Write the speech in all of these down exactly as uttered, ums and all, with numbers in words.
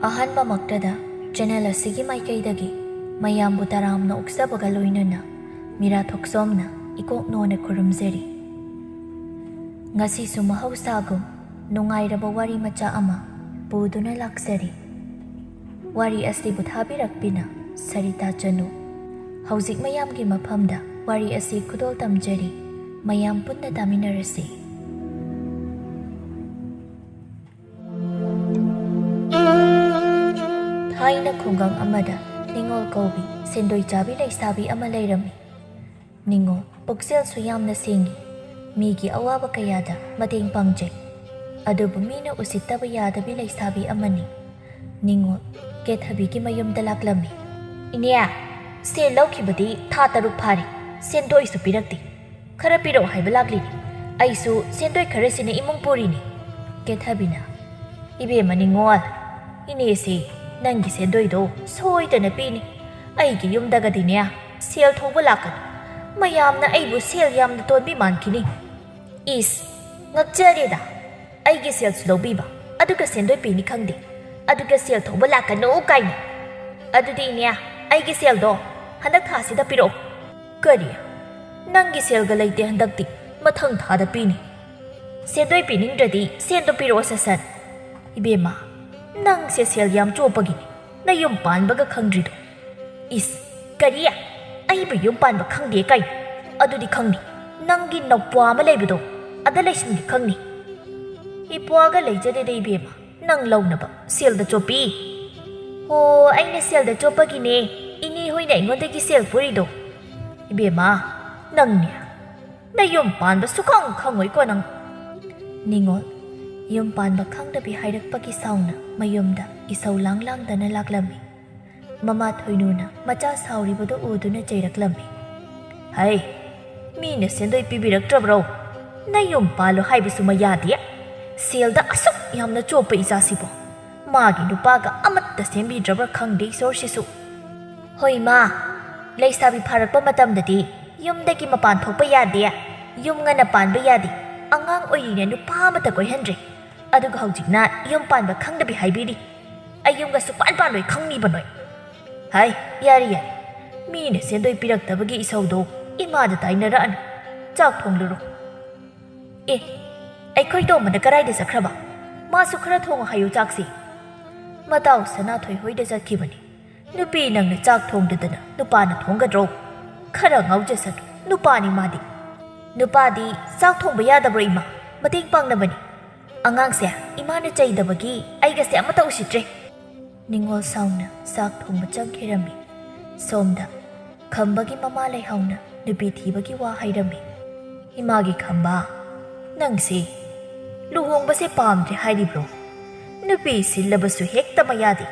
ꯑꯍꯥꯟꯕꯃꯛꯇꯗ channel ꯑꯁꯤꯒꯤ ꯃꯥꯏꯀꯩꯗꯒꯤ ꯃꯌꯥꯝꯕꯨ ꯇꯔꯥꯝꯅ ꯑꯣꯛꯆꯕꯒ ꯂꯣꯏꯅꯅ ꯃꯤꯔꯥ ꯊꯣꯛꯆꯣꯝꯅ ꯏꯀꯣꯛ ꯅꯣꯟꯅ ꯈꯨꯔꯨꯝꯖꯔꯤ꯫ ꯉꯁꯤꯁꯨ ꯃꯍꯧꯁꯥꯒꯨꯝ ꯅꯨꯡꯉꯥꯏꯔꯕ ꯋꯥꯔꯤ ꯃꯆꯥ ꯑꯃ ꯄꯨꯗꯨꯅ ꯂꯥꯛꯆꯔꯤ꯫ ꯋꯥꯔꯤ ꯑꯁꯤꯕꯨ ꯊꯥꯕꯤꯔꯛꯄꯤꯅ ꯁꯔꯤꯇꯥ ꯆꯅꯨ꯫ ꯍꯧꯖꯤꯛ ꯃꯌꯥꯝꯒꯤ ꯃꯐꯝꯗ ꯋꯥꯔꯤ ꯑꯁꯤ ꯈꯨꯗꯣꯜ ꯇꯝꯖꯔꯤ꯫ ꯃꯌꯥꯝ ꯄꯨꯟꯅ ꯇꯥꯃꯤꯟꯅꯔꯁꯤ꯫ ꯊꯥꯏꯅ ꯈꯨꯡꯒꯪ ꯑꯃꯗ ꯅꯤꯉꯣꯜ ꯀꯧꯕꯤ ꯁꯦꯟꯗꯣꯏ ꯆꯥꯕꯤ ꯂꯩꯁꯥꯕꯤ ꯑꯃ ꯂꯩꯔꯝꯃꯤ꯫ ꯅꯤꯉꯣꯜ ꯄꯨꯛꯆꯦꯜꯁꯨ ꯌꯥꯝꯅ ꯁꯦꯡꯉꯤ꯫ ꯃꯤꯒꯤ ꯑꯋꯥꯕ ꯀꯌꯥꯗ ꯃꯇꯦꯡ ꯄꯥꯡꯖꯩ꯫ ꯑꯗꯨꯕꯨ ꯃꯤꯅ ꯎꯁꯤꯠꯇꯕ ꯌꯥꯗꯕꯤ ꯂꯩꯁꯥꯕꯤ ꯑꯃꯅꯤ꯫ ꯅꯤꯉꯣꯜ ꯀꯦꯊꯕꯤꯒꯤ ꯃꯌꯨꯝꯗ ꯂꯥꯛꯂꯝꯃꯤ꯫ "ꯏꯅꯦ, ꯁꯦꯜ ꯂꯧꯈꯤꯕꯗꯤ ꯊꯥ ꯇꯔꯨꯛ ꯐꯥꯔꯦ, ꯁꯦꯟꯗꯣꯏꯁꯨ ꯄꯤꯔꯛꯇꯦ꯫ ꯈꯔ ꯄꯤꯔꯛꯑꯣ ꯍꯥꯏꯕ ꯂꯥꯛꯂꯤꯅꯤ꯫ ꯑꯩꯁꯨ ꯁꯦꯟꯗꯣꯏ ꯈꯔꯁꯤꯅ ꯏꯃꯨꯡ ꯄꯨꯔꯤꯅꯤ꯫" ꯀꯦꯊꯕꯤꯅ, "ꯏꯕꯦꯝꯃ ꯅꯤꯉꯣꯜ, ꯏꯅꯦꯁꯤ ꯅꯪꯒꯤ ꯁꯦꯟꯗꯣꯏꯗꯣ ꯁꯣꯏꯗꯅ ꯄꯤꯅꯤ꯫ ꯑꯩꯒꯤ ꯌꯨꯝꯗꯒꯗꯤꯅꯦ ꯁꯦꯜ ꯊꯧꯕ ꯂꯥꯛꯀꯅꯤ꯫ ꯃꯌꯥꯝꯅ ꯑꯩꯕꯨ ꯁꯦꯜ ꯌꯥꯝꯅ ꯇꯣꯟꯕꯤ ꯃꯥꯟꯈꯤꯅꯤ꯫" "ꯏꯁ, ꯉꯛꯆꯔꯦꯗ꯫ ꯑꯩꯒꯤ ꯁꯦꯜꯁꯨ ꯂꯧꯕꯤꯕ, ꯑꯗꯨꯒ ꯁꯦꯟꯗꯣꯏ ꯄꯤꯅꯤ ꯈꯪꯗꯦ, ꯑꯗꯨꯒ ꯁꯦꯜ ꯊꯧꯕ ꯂꯥꯛꯀꯅꯨ ꯀꯥꯏꯅ꯫ ꯑꯗꯨꯗꯤ ꯏꯅꯦ, ꯑꯩꯒꯤ ꯁꯦꯜꯗꯣ ꯍꯟꯗꯛ ꯊꯥꯁꯤꯗ ꯄꯤꯔꯛꯑꯣ꯫" "ꯀꯔꯤ? ꯅꯪꯒꯤ ꯁꯦꯜꯒ ꯂꯩꯇꯦ ꯍꯟꯗꯛꯇꯤ, ꯃꯊꯪ ꯊꯥꯗ ꯄꯤꯅꯤ꯫ ꯁꯦꯟꯗꯣꯏ ꯄꯤꯅꯤꯡꯗ꯭ꯔꯗꯤ ꯁꯦꯟꯗꯣ ꯄꯤꯔꯛꯑꯣ ꯁꯠ ꯁꯠ꯫" "ꯏꯕꯦꯝꯃ, ꯅꯪꯁꯦ ꯁꯦꯜ ꯌꯥꯝ ꯆꯣꯞꯄꯒꯤꯅꯤ ꯅꯌꯨꯝ ꯄꯥꯟꯕꯒ ꯈꯪꯗ꯭ꯔꯤꯗꯣ꯫" "ꯏꯁ, ꯀꯔꯤ? ꯑꯩꯕꯨ ꯌꯨꯝ ꯄꯥꯟꯕ ꯈꯪꯗꯦ ꯀꯥꯏ? ꯑꯗꯨꯗꯤ ꯈꯪꯅꯤ, ꯅꯪꯒꯤ ꯅꯧꯄ꯭ꯋꯥ ꯑꯃ ꯂꯩꯕꯗꯣ, ꯑꯗ ꯂꯩꯁꯤꯟꯒꯦ ꯈꯪꯅꯤ꯫" "ꯏꯄ꯭ꯋꯥꯒ ꯂꯩꯖꯗꯦꯗ ꯏꯕꯦꯝꯃ, ꯅꯪ ꯂꯧꯅꯕ ꯁꯦꯜꯗ ꯆꯣꯞꯄꯤ꯫" "ꯑꯣ, ꯑꯩꯅ ꯁꯦꯜꯗ ꯆꯣꯞꯄꯒꯤꯅꯦ ꯏꯅꯦ ꯍꯣꯏꯅ ꯑꯩꯉꯣꯟꯗꯒꯤ ꯁꯦꯜ ꯄꯨꯔꯤꯗꯣ꯫" "ꯏꯕꯦꯝꯃ, ꯅꯪꯅꯦ ꯅꯌꯨꯝ ꯄꯥꯟꯕ ꯁꯨꯈꯪ ꯈꯪꯉꯣꯏꯀꯣ ꯅꯪ꯫" ꯅꯤꯉꯣꯜ ꯌꯨꯝ ꯄꯥꯟꯕ ꯈꯪꯗꯕꯤ ꯍꯥꯏꯔꯛꯄꯒꯤ ꯁꯥꯎꯅ ꯃꯌꯨꯝꯗ ꯏꯁꯧ ꯂꯥꯡ ꯂꯥꯡꯗꯅ ꯂꯥꯛꯂꯝꯃꯤ꯫ ꯃꯃꯥ ꯊꯣꯏꯅꯨꯅ ꯃꯆꯥ ꯁꯥꯎꯔꯤꯕꯗꯨ ꯎꯗꯨꯅ ꯆꯩꯔꯛꯂꯝꯃꯤ꯫ "ꯍꯩ, ꯃꯤꯅ ꯁꯦꯟꯗꯣꯏ ꯄꯤꯕꯤꯔꯛꯇ꯭ꯔꯕ꯭ꯔꯣ? ꯅꯌꯨꯝ ꯄꯥꯜꯂꯣ ꯍꯥꯏꯕꯁꯨ ꯃꯌꯥꯗꯦ꯫ ꯁꯦꯜꯗ ꯑꯁꯨꯛ ꯌꯥꯝꯅ ꯆꯣꯞꯄ ꯏꯆꯥꯁꯤꯕꯣ꯫ ꯃꯥꯒꯤ ꯅꯨꯄꯥꯒ ꯑꯃꯠꯇ ꯁꯦꯝꯕꯤꯗ꯭ꯔꯕ꯭ꯔꯥ ꯈꯪꯗꯦ ꯏꯁꯣꯔꯁꯤꯁꯨ꯫" "ꯍꯣꯏ ꯃꯥ, ꯂꯩꯁꯥꯕꯤ ꯐꯥꯔꯛꯄ ꯃꯇꯝꯗꯗꯤ ꯌꯨꯝꯗꯒꯤ ꯃꯄꯥꯟ ꯊꯣꯛꯄ ꯌꯥꯗꯦ, ꯌꯨꯝ ꯉꯟꯅ ꯄꯥꯟꯕ ꯌꯥꯗꯦ, ꯑꯉꯥꯡ ꯑꯣꯏꯔꯤꯅ ꯅꯨꯄꯥ ꯑꯃꯠꯇ ꯀꯣꯏꯍꯟꯗ꯭ꯔꯦ꯫ ꯑꯗꯨꯒ ꯍꯧꯖꯤꯛꯅ ꯌꯨꯝ ꯄꯥꯟꯕ ꯈꯪꯗꯕꯤ ꯍꯥꯏꯕꯤꯔꯤ꯫ ꯑꯩ ꯌꯨꯝꯒ ꯁꯨꯛꯄꯥꯟ ꯄꯥꯟꯂꯣꯏ, ꯈꯪꯅꯤꯕ ꯅꯣꯏ꯫ ꯍꯥꯏ, ꯌꯥꯔꯦ ꯌꯥꯔꯦ, ꯃꯤꯅ ꯁꯦꯟꯗꯣꯏ ꯄꯤꯔꯛꯇꯕꯒꯤ ꯏꯁꯧꯗꯣ ꯏꯃꯥꯗ ꯇꯥꯏꯅꯔꯛꯑꯅꯨ꯫ ꯆꯥꯛ ꯊꯣꯡꯂꯨꯔꯣ꯫ ꯑꯦ, ꯑꯩꯈꯣꯏ ꯇꯣꯝꯕꯅ ꯀꯗꯥꯏꯗ ꯆꯠꯈ꯭ꯔꯕ? ꯃꯥꯁꯨ ꯈꯔ ꯊꯣꯡꯉꯨ ꯍꯥꯏꯌꯨ ꯆꯥꯛꯁꯤ꯫ ꯃꯇꯥꯎ ꯁꯅꯥꯊꯣꯏ ꯍꯣꯏꯗ ꯆꯠꯈꯤꯕꯅꯤ꯫ ꯅꯨꯄꯤ ꯅꯪꯅ ꯆꯥꯛ ꯊꯣꯡꯗꯗꯅ ꯅꯨꯄꯥꯅ ꯊꯣꯡꯒꯗ꯭ꯔꯣ? ꯈꯔ ꯉꯥꯎꯖꯁꯅꯨ, ꯅꯨꯄꯥꯅꯤ ꯃꯥꯗꯤ꯫ ꯅꯨꯄꯥꯗꯤ ꯆꯥꯛ ꯊꯣꯡꯕ ꯌꯥꯗꯕ꯭ꯔꯣ ꯏꯃꯥ? ꯃꯇꯦꯡ ꯄꯥꯡꯅꯕꯅꯤ꯫ ꯑꯉꯥꯡꯁꯦ ꯏꯃꯥꯅ ꯆꯩꯗꯕꯒꯤ ꯑꯩꯒꯁꯦ ꯑꯃꯠꯇ ꯎꯁꯤꯠꯇ꯭ꯔꯦ꯫ ꯅꯤꯡꯉꯣꯜ ꯁꯥꯎꯅ ꯆꯥꯛ ꯊꯣꯡꯕ ꯆꯪꯈꯤꯔꯝꯃꯤ꯫ ꯁꯣꯝꯗ ꯈꯝꯕꯒꯤ ꯃꯃꯥ ꯂꯩꯍꯥꯎꯅ ꯅꯨꯄꯤ ꯊꯤꯕꯒꯤ ꯋꯥ ꯍꯥꯏꯔꯝꯃꯤ꯫ ꯏꯃꯥꯒꯤ ꯈꯝꯕ, ꯅꯪꯁꯤ ꯂꯨꯍꯣꯡꯕꯁꯦ ꯄꯥꯝꯗ꯭ꯔꯦ ꯍꯥꯏꯔꯤꯕ꯭ꯔꯣ? ꯅꯨꯄꯤ ꯁꯤꯜꯂꯕꯁꯨ ꯍꯦꯛꯇ ꯃꯌꯥꯗꯤ꯫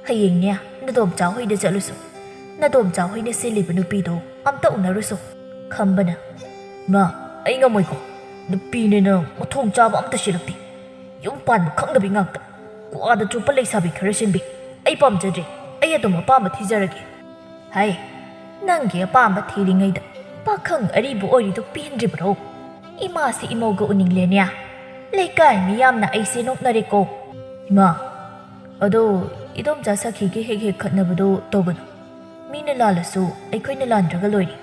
ꯍꯌꯦꯡꯅꯦ ꯅꯗꯣꯝꯆꯥ ꯍꯣꯏꯗ ꯆꯠꯂꯨꯁꯨ꯫ ꯅꯗꯣꯝꯆꯥ ꯍꯣꯏꯅ ꯁꯤꯜꯂꯤꯕ ꯅꯨꯄꯤꯗꯣ ꯑꯝꯇ ꯎꯅꯔꯨꯁꯨ꯫ ꯈꯝꯕꯅ, ꯏꯃꯥ, ꯑꯩ ꯉꯝꯃꯣꯏꯀꯣ꯫ ꯅꯨꯄꯤꯅꯦꯅ ꯃꯊꯣꯡ ꯆꯥꯕ ꯑꯝꯇ ꯁꯤꯜꯂꯛꯇꯦ꯫ ꯌꯨꯝ ꯄꯥꯟꯕ ꯈꯪꯗꯕꯤ ꯉꯥꯛꯇ꯫ ꯀ꯭ꯋꯥꯗ ꯆꯨꯞꯄ ꯂꯩꯁꯥꯕꯤ ꯈꯔ ꯁꯤꯟꯕꯤ꯫ ꯑꯩ ꯄꯥꯝꯖꯗ꯭ꯔꯦ꯫ ꯑꯩ ꯑꯗꯨꯝ ꯑꯄꯥꯝꯕ ꯊꯤꯖꯔꯒꯦ꯫ ꯍꯩ, ꯅꯪꯒꯤ ꯑꯄꯥꯝꯕ ꯊꯤꯔꯤꯉꯩꯗ ꯄꯥꯈꯪ ꯑꯔꯤꯕ ꯑꯣꯏꯔꯤꯗꯨ ꯄꯦꯟꯗ꯭ꯔꯤꯕ꯭ꯔꯣ? ꯏꯃꯥꯁꯤ ꯏꯃꯧꯒ ꯎꯅꯤꯡꯂꯦꯅꯦ꯫ ꯂꯩꯀꯥꯏ ꯃꯤꯌꯥꯝꯅ ꯑꯩꯁꯦ ꯅꯣꯛꯅꯔꯦꯀꯣ꯫ ꯏꯃꯥ, ꯑꯗꯣ ꯏꯗꯣꯝꯆꯥ ꯁꯈꯤꯒ ꯍꯦꯛ ꯍꯦꯛ ꯈꯠꯅꯕꯗꯣ ꯇꯧꯒꯅꯨ꯫ ꯃꯤꯅ ꯂꯥꯜꯂꯁꯨ ꯑꯩꯈꯣꯏꯅ ꯂꯥꯟꯗ꯭ꯔꯒ ꯂꯣꯏꯔꯦ꯫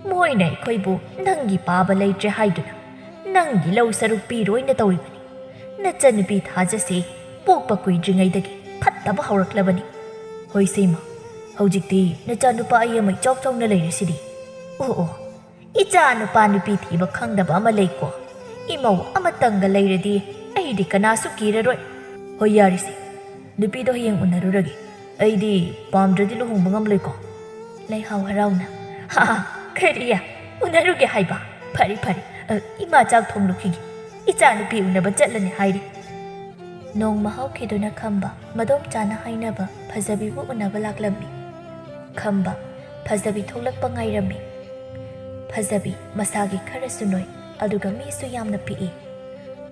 ꯃꯣꯏꯅ ꯑꯩꯈꯣꯏꯕꯨ ꯅꯪꯒꯤ ꯄꯥꯕ ꯂꯩꯇ꯭ꯔꯦ ꯍꯥꯏꯗꯨꯅ ꯅꯪꯒꯤ ꯂꯧ ꯁꯔꯨꯛ ꯄꯤꯔꯣꯏꯅ ꯇꯧꯔꯤꯕꯅꯤ꯫ ꯅꯆꯟꯅꯨꯄꯤ ꯊꯥꯖꯁꯦ ꯄꯣꯛꯄ ꯀꯨꯏꯗ꯭ꯔꯤꯉꯩꯗꯒꯤ ꯐꯠꯇꯕ ꯍꯧꯔꯛꯂꯕꯅꯤ꯫ ꯍꯣꯏꯁꯦ ꯏꯃꯥ, ꯍꯧꯖꯤꯛꯇꯤ ꯅꯆꯥꯅꯨꯄꯥ ꯑꯩ ꯑꯃ ꯏꯆꯥꯎ ꯆꯥꯎꯅ ꯂꯩꯔꯤꯁꯤꯗꯤ꯫ ꯑꯣ ꯑꯣ, ꯏꯆꯥ ꯅꯨꯄꯥ ꯅꯨꯄꯤ ꯊꯤꯕ ꯈꯪꯗꯕ ꯑꯃ ꯂꯩꯀꯣ꯫ ꯏꯃꯧ ꯑꯃꯇꯪꯒ ꯂꯩꯔꯗꯤ ꯑꯩꯗꯤ ꯀꯅꯥꯁꯨ ꯀꯤꯔꯔꯣꯏ꯫ ꯍꯣꯏ, ꯌꯥꯔꯤꯁꯦ, ꯅꯨꯄꯤꯗꯣ ꯍꯌꯦꯡ ꯎꯅꯔꯨꯔꯒꯦ꯫ ꯑꯩꯗꯤ ꯄꯥꯝꯗ꯭ꯔꯗꯤ ꯂꯨꯍꯣꯡꯕ ꯉꯝꯂꯣꯏꯀꯣ꯫ ꯂꯩꯍꯥꯎ ꯍꯔꯥꯎꯅ, ꯍꯥ, ꯀꯔꯤ? ꯎꯅꯔꯨꯒꯦ ꯍꯥꯏꯕ? ꯐꯔꯦ, ꯐꯔꯦ, ꯑ, ꯏꯃꯥ ꯆꯥꯛ ꯊꯣꯡꯂꯨꯈꯤꯒꯦ꯫ ꯏꯆꯥ ꯅꯨꯄꯤ ꯎꯅꯕ ꯆꯠꯂꯅꯤ ꯍꯥꯏꯔꯤ꯫ ꯅꯣꯡꯃ ꯍꯧꯈꯤꯗꯨꯅ ꯈꯝꯕ ꯃꯗꯣꯝꯆꯥꯅ ꯍꯥꯏꯅꯕ ꯐꯖꯕꯤꯕꯨ ꯎꯅꯕ ꯂꯥꯛꯂꯝꯃꯤ꯫ ꯈꯝꯕ ꯐꯖꯕꯤ ꯊꯣꯛꯂꯛꯄ ꯉꯥꯏꯔꯝꯃꯤ꯫ ꯐꯖꯕꯤ ꯃꯁꯥꯒꯤ ꯈꯔꯁꯨ ꯅꯣꯏ, ꯑꯗꯨꯒ ꯃꯤꯁꯨ ꯌꯥꯝꯅ ꯄꯤꯛꯏ꯫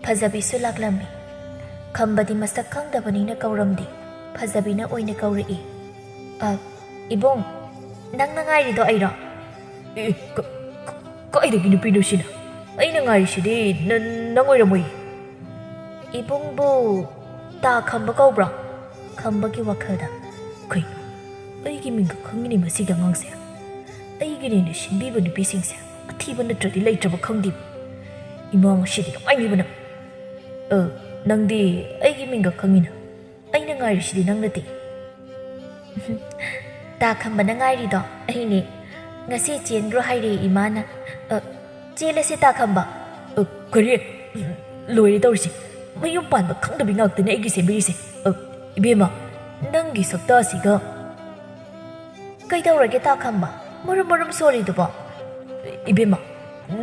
ꯐꯖꯕꯤꯁꯨ ꯂꯥꯛꯂꯝꯃꯤ꯫ ꯈꯝꯕꯗꯤ ꯃꯁꯛ ꯈꯪꯗꯕꯅꯤꯅ ꯀꯧꯔꯝꯗꯦ꯫ ꯐꯖꯕꯤꯅ ꯑꯣꯏꯅ ꯀꯧꯔꯛꯏ꯫ "ꯑ, ꯏꯕꯨꯡ, ꯅꯪꯅ ꯉꯥꯏꯔꯤꯗꯣ ꯑꯩꯔꯣ?" "ꯑꯦ, ꯀ-, ꯀ-, ꯀꯥꯏꯗꯒꯤ ꯅꯨꯄꯤꯅꯣ ꯁꯤꯅ? ꯑꯩꯅ ꯉꯥꯏꯔꯤꯁꯤꯗꯤ ꯅ-, ꯅꯪ ꯑꯣꯏꯔꯝꯃꯣꯏ꯫" "ꯏꯕꯨꯡꯕꯨ ꯇꯥ ꯈꯝꯕ ꯀꯧꯕ꯭ꯔꯣ?" ꯈꯝꯕꯒꯤ ꯋꯥꯈꯜꯗ, "ꯀꯩꯅꯣ, ꯑꯩꯒꯤ ꯃꯤꯡꯒ ꯈꯪꯉꯤꯅꯦ ꯃꯁꯤꯒꯤ ꯑꯉꯥꯡꯁꯦ꯫ ꯑꯩꯒꯤꯅꯦꯅ ꯁꯤꯟꯕꯤꯕ ꯅꯨꯄꯤꯁꯤꯡꯁꯦ ꯑꯊꯤꯕ ꯅꯠꯇ꯭ꯔꯗꯤ ꯂꯩꯇ꯭ꯔꯕ ꯈꯪꯗꯦ꯫ ꯏꯃꯥ, ꯉꯁꯤꯗꯤ ꯅꯨꯡꯉꯥꯏꯅꯤꯕ ꯅꯪ꯫ ꯑ, ꯅꯪꯗꯤ ꯑꯩꯒꯤ ꯃꯤꯡꯒ ꯈꯪꯉꯤꯅ? ꯑꯩꯅ ꯉꯥꯏꯔꯤꯁꯤꯗꯤ ꯅꯪ ꯅꯠꯇꯦ?" "ꯇꯥ ꯈꯝꯕꯅ ꯉꯥꯏꯔꯤꯗꯣ ꯑꯩꯅꯦ꯫ ꯉꯁꯤ ꯆꯦꯟꯈ꯭ꯔꯣ ꯍꯥꯏꯔꯦ ꯏꯃꯥꯅ꯫ ꯑ, ꯆꯦꯜꯂꯁꯦ ꯇꯥ ꯈꯝꯕ꯫" "ꯑ, ꯀꯔꯤ? ꯂꯣꯏꯔꯦ ꯇꯧꯔꯤꯁꯦ꯫ ꯃꯌꯨꯝ ꯄꯥꯟꯕ ꯈꯪꯗꯕꯤ ꯉꯥꯛꯇꯅꯦ ꯑꯩꯒꯤ ꯁꯦꯝꯕꯤꯔꯤꯁꯦ꯫ ꯑ, ꯏꯕꯦꯝꯃ, ꯅꯪꯒꯤ ꯁꯛꯇꯥꯁꯤꯒ꯫" "ꯀꯩꯗꯧꯔꯒꯦ ꯇꯥ ꯈꯝꯕ? ꯃꯔꯨꯝ ꯃꯔꯨꯝ ꯁꯣꯜꯂꯤꯗꯨꯕꯣ?" "ꯏꯕꯦꯝꯃ,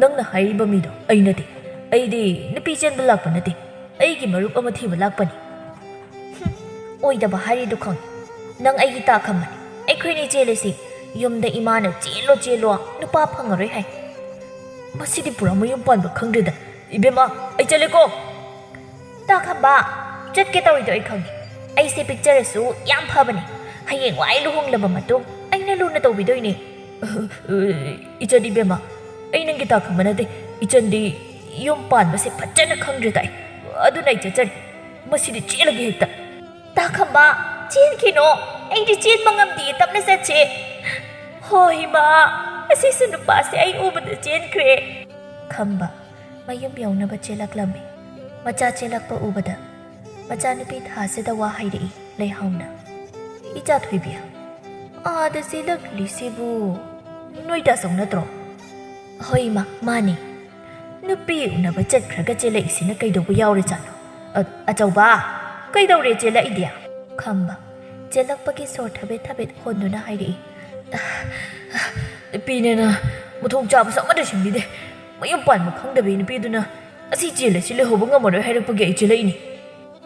ꯅꯪꯅ ꯍꯥꯏꯔꯤꯕ ꯃꯤꯗꯣ ꯑꯩ ꯅꯠꯇꯦ꯫ ꯑꯩꯗꯤ ꯅꯨꯄꯤ ꯆꯦꯟꯕ ꯂꯥꯛꯄ ꯅꯠꯇꯦ꯫ ꯑꯩꯒꯤ ꯃꯔꯨꯞ ꯑꯃ ꯊꯤꯕ ꯂꯥꯛꯄꯅꯤ꯫" "ꯍꯨꯝ, ꯑꯣꯏꯗꯕ ꯍꯥꯏꯔꯤꯗꯨ ꯈꯪꯉꯤ꯫ ꯅꯪ ꯑꯩꯒꯤ ꯇꯥ ꯈꯝꯕꯅꯤ꯫ ꯑꯩꯈꯣꯏꯅꯤ ꯆꯦꯜꯂꯁꯤ꯫ ꯌꯨꯝꯗ ꯏꯃꯥꯅ 'ꯆꯦꯜꯂꯣ, ꯆꯦꯜꯂꯣ, ꯅꯨꯄꯥ ꯐꯪꯉꯔꯣꯏ' ꯍꯥꯏ꯫ ꯃꯁꯤꯗꯤ ꯄꯨꯔꯥ ꯃꯌꯨꯝ ꯄꯥꯟꯕ ꯈꯪꯗ꯭ꯔꯦꯗ꯫ ꯏꯕꯦꯝꯃ, ꯑꯩ ꯆꯠꯂꯦꯀꯣ꯫" "ꯇꯥ ꯈꯝꯕ, ꯆꯠꯀꯦ ꯇꯧꯔꯤꯗꯣ ꯑꯩ ꯈꯪꯉꯤ꯫ ꯑꯩꯁꯦ ꯄꯤꯛꯆꯔꯁꯨ ꯌꯥꯝ ꯐꯕꯅꯦ꯫ ꯍꯌꯦꯡꯋꯥꯏ ꯂꯨꯍꯣꯡꯂꯕ ꯃꯇꯨꯡ ꯑꯩꯅ ꯂꯨꯅ ꯇꯧꯕꯤꯗꯣꯏꯅꯦ꯫" "ꯏꯆꯟ ꯏꯕꯦꯝꯃ, ꯑꯩ ꯅꯪꯒꯤ ꯇꯥ ꯈꯝꯕ ꯅꯠꯇꯦ꯫ ꯏꯆꯟꯗꯤ ꯌꯨꯝ ꯄꯥꯟꯕꯁꯦ ꯐꯖꯅ ꯈꯪꯗ꯭ꯔꯦ ꯇꯥꯏ꯫ ꯑꯗꯨꯅ ꯑꯩ ꯆꯠꯆꯔꯦ꯫ ꯃꯁꯤꯗꯤ ꯆꯦꯜꯂꯒꯦ ꯍꯦꯛꯇ꯫" "ꯇꯥ ꯈꯝꯕ, ꯆꯦꯟꯈꯤꯅꯣ꯫ ꯑꯩꯗꯤ ꯆꯦꯟꯕ ꯉꯝꯗꯤꯌꯦ, ꯇꯞꯅ ꯆꯠꯁꯦ꯫" "ꯍꯣꯏ ꯏꯃꯥ, ꯑꯁꯤꯁꯨ ꯅꯨꯄꯥꯁꯦ ꯑꯩ ꯎꯕꯗ ꯆꯦꯟꯈ꯭ꯔꯦ꯫" ꯈꯝꯕ ꯃꯌꯨꯝ ꯌꯧꯅꯕ ꯆꯦꯜꯂꯛꯂꯝꯃꯤ꯫ ꯃꯆꯥ ꯆꯦꯜꯂꯛꯄ ꯎꯕꯗ ꯃꯆꯥꯅꯨꯄꯤ ꯊꯥꯖꯗ ꯋꯥ ꯍꯥꯏꯔꯛꯏ ꯂꯩꯍꯥꯎꯅ꯫ "ꯏꯆꯥ ꯊꯣꯏꯕꯤ, ꯑꯥꯗ ꯆꯦꯜꯂꯛꯂꯤꯁꯤꯕꯨ ꯅꯣꯏ ꯗꯥꯆꯧ ꯅꯠꯇ꯭ꯔꯣ?" "ꯍꯣꯏ ꯏꯃꯥ, ꯃꯥꯅꯤ꯫" "ꯅꯨꯄꯤ ꯎꯅꯕ ꯆꯠꯈ꯭ꯔꯒ ꯆꯦꯜꯂꯛꯏꯁꯤꯅ ꯀꯩꯗꯧꯕ ꯌꯥꯎꯔꯖꯥꯠꯅꯣ?" "ꯑ, ꯑꯆꯧꯕ, ꯀꯩꯗꯧꯔꯦ ꯆꯦꯜꯂꯛꯏꯗꯤ?" ꯈꯝꯕ ꯆꯦꯜꯂꯛꯄꯒꯤ ꯁꯣꯔ ꯊꯕꯦꯠ ꯊꯕꯦꯠ ꯍꯣꯟꯗꯨꯅ ꯍꯥꯏꯔꯛꯏ꯫ "ꯑ, ꯑ, ꯅꯨꯄꯤꯅꯦꯅ ꯃꯊꯣꯡ ꯆꯥꯕꯁꯨ ꯑꯃꯠꯇ ꯁꯤꯟꯕꯤꯗꯦ꯫ ꯃꯌꯨꯝ ꯄꯥꯟꯕ ꯈꯪꯗꯕꯤ ꯅꯨꯄꯤꯗꯨꯅ ꯑꯁꯤ ꯆꯦꯜꯂꯁꯤ ꯂꯩꯍꯧꯕ ꯉꯝꯃꯔꯣꯏ ꯍꯥꯏꯔꯛꯄꯒꯤ ꯑꯩ ꯆꯦꯜꯂꯛꯏꯅꯤ꯫"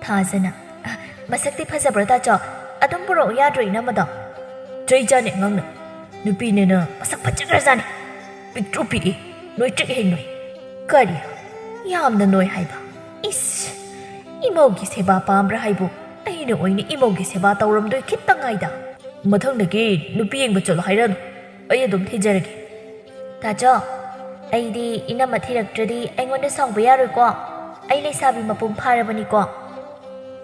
ꯊꯥꯖꯅ, "ꯑ, ꯃꯁꯛꯇꯤ ꯐꯖꯕ꯭ꯔꯣ ꯇꯥꯆꯧ? ꯑꯗꯨꯝ ꯄꯨꯔꯛꯎ ꯌꯥꯗ꯭ꯔꯣ ꯏꯅꯝꯃꯗꯣ?" "ꯆꯩ ꯆꯥꯅꯤ ꯑꯉꯥꯡꯅ꯫ ꯅꯨꯄꯤꯅꯦꯅ ꯃꯁꯛ ꯐꯖꯈ꯭ꯔꯖꯥꯠꯅꯤ꯫ ꯄꯤꯛꯇ꯭ꯔꯨ ꯄꯤꯛꯏ, ꯅꯣꯏꯇ꯭ꯔꯤꯛ ꯍꯦꯛ ꯅꯣꯏ꯫" "ꯀꯔꯤ? ꯌꯥꯝꯅ ꯅꯣꯏ ꯍꯥꯏꯕ? ꯏꯁ! ꯏꯃꯧꯒꯤ ꯁꯦꯕꯥ ꯄꯥꯝꯕ꯭ꯔꯥ ꯍꯥꯏꯕꯨ? ꯑꯩꯅ ꯑꯣꯏꯅ ꯏꯃꯧꯒꯤ ꯁꯦꯕꯥ ꯇꯧꯔꯝꯗꯣꯏ ꯈꯤꯇꯪ ꯉꯥꯏꯗ꯫ ꯃꯊꯪꯗꯒꯤ ꯅꯨꯄꯤ ꯌꯦꯡꯕ ꯆꯠꯂꯣ ꯍꯥꯏꯔꯛꯑꯅꯨ꯫ ꯑꯩ ꯑꯗꯨꯝ ꯊꯤꯖꯔꯒꯦ꯫" "ꯇꯥꯆꯧ, ꯑꯩꯗꯤ ꯏꯅꯝꯃ ꯊꯤꯔꯛꯇ꯭ꯔꯗꯤ ꯑꯩꯉꯣꯟꯗ ꯁꯥꯎꯕ ꯌꯥꯔꯣꯏꯀꯣ? ꯑꯩ ꯂꯩꯁꯥꯕꯤ ꯃꯄꯨꯡ ꯐꯥꯔꯕꯅꯤꯀꯣ꯫"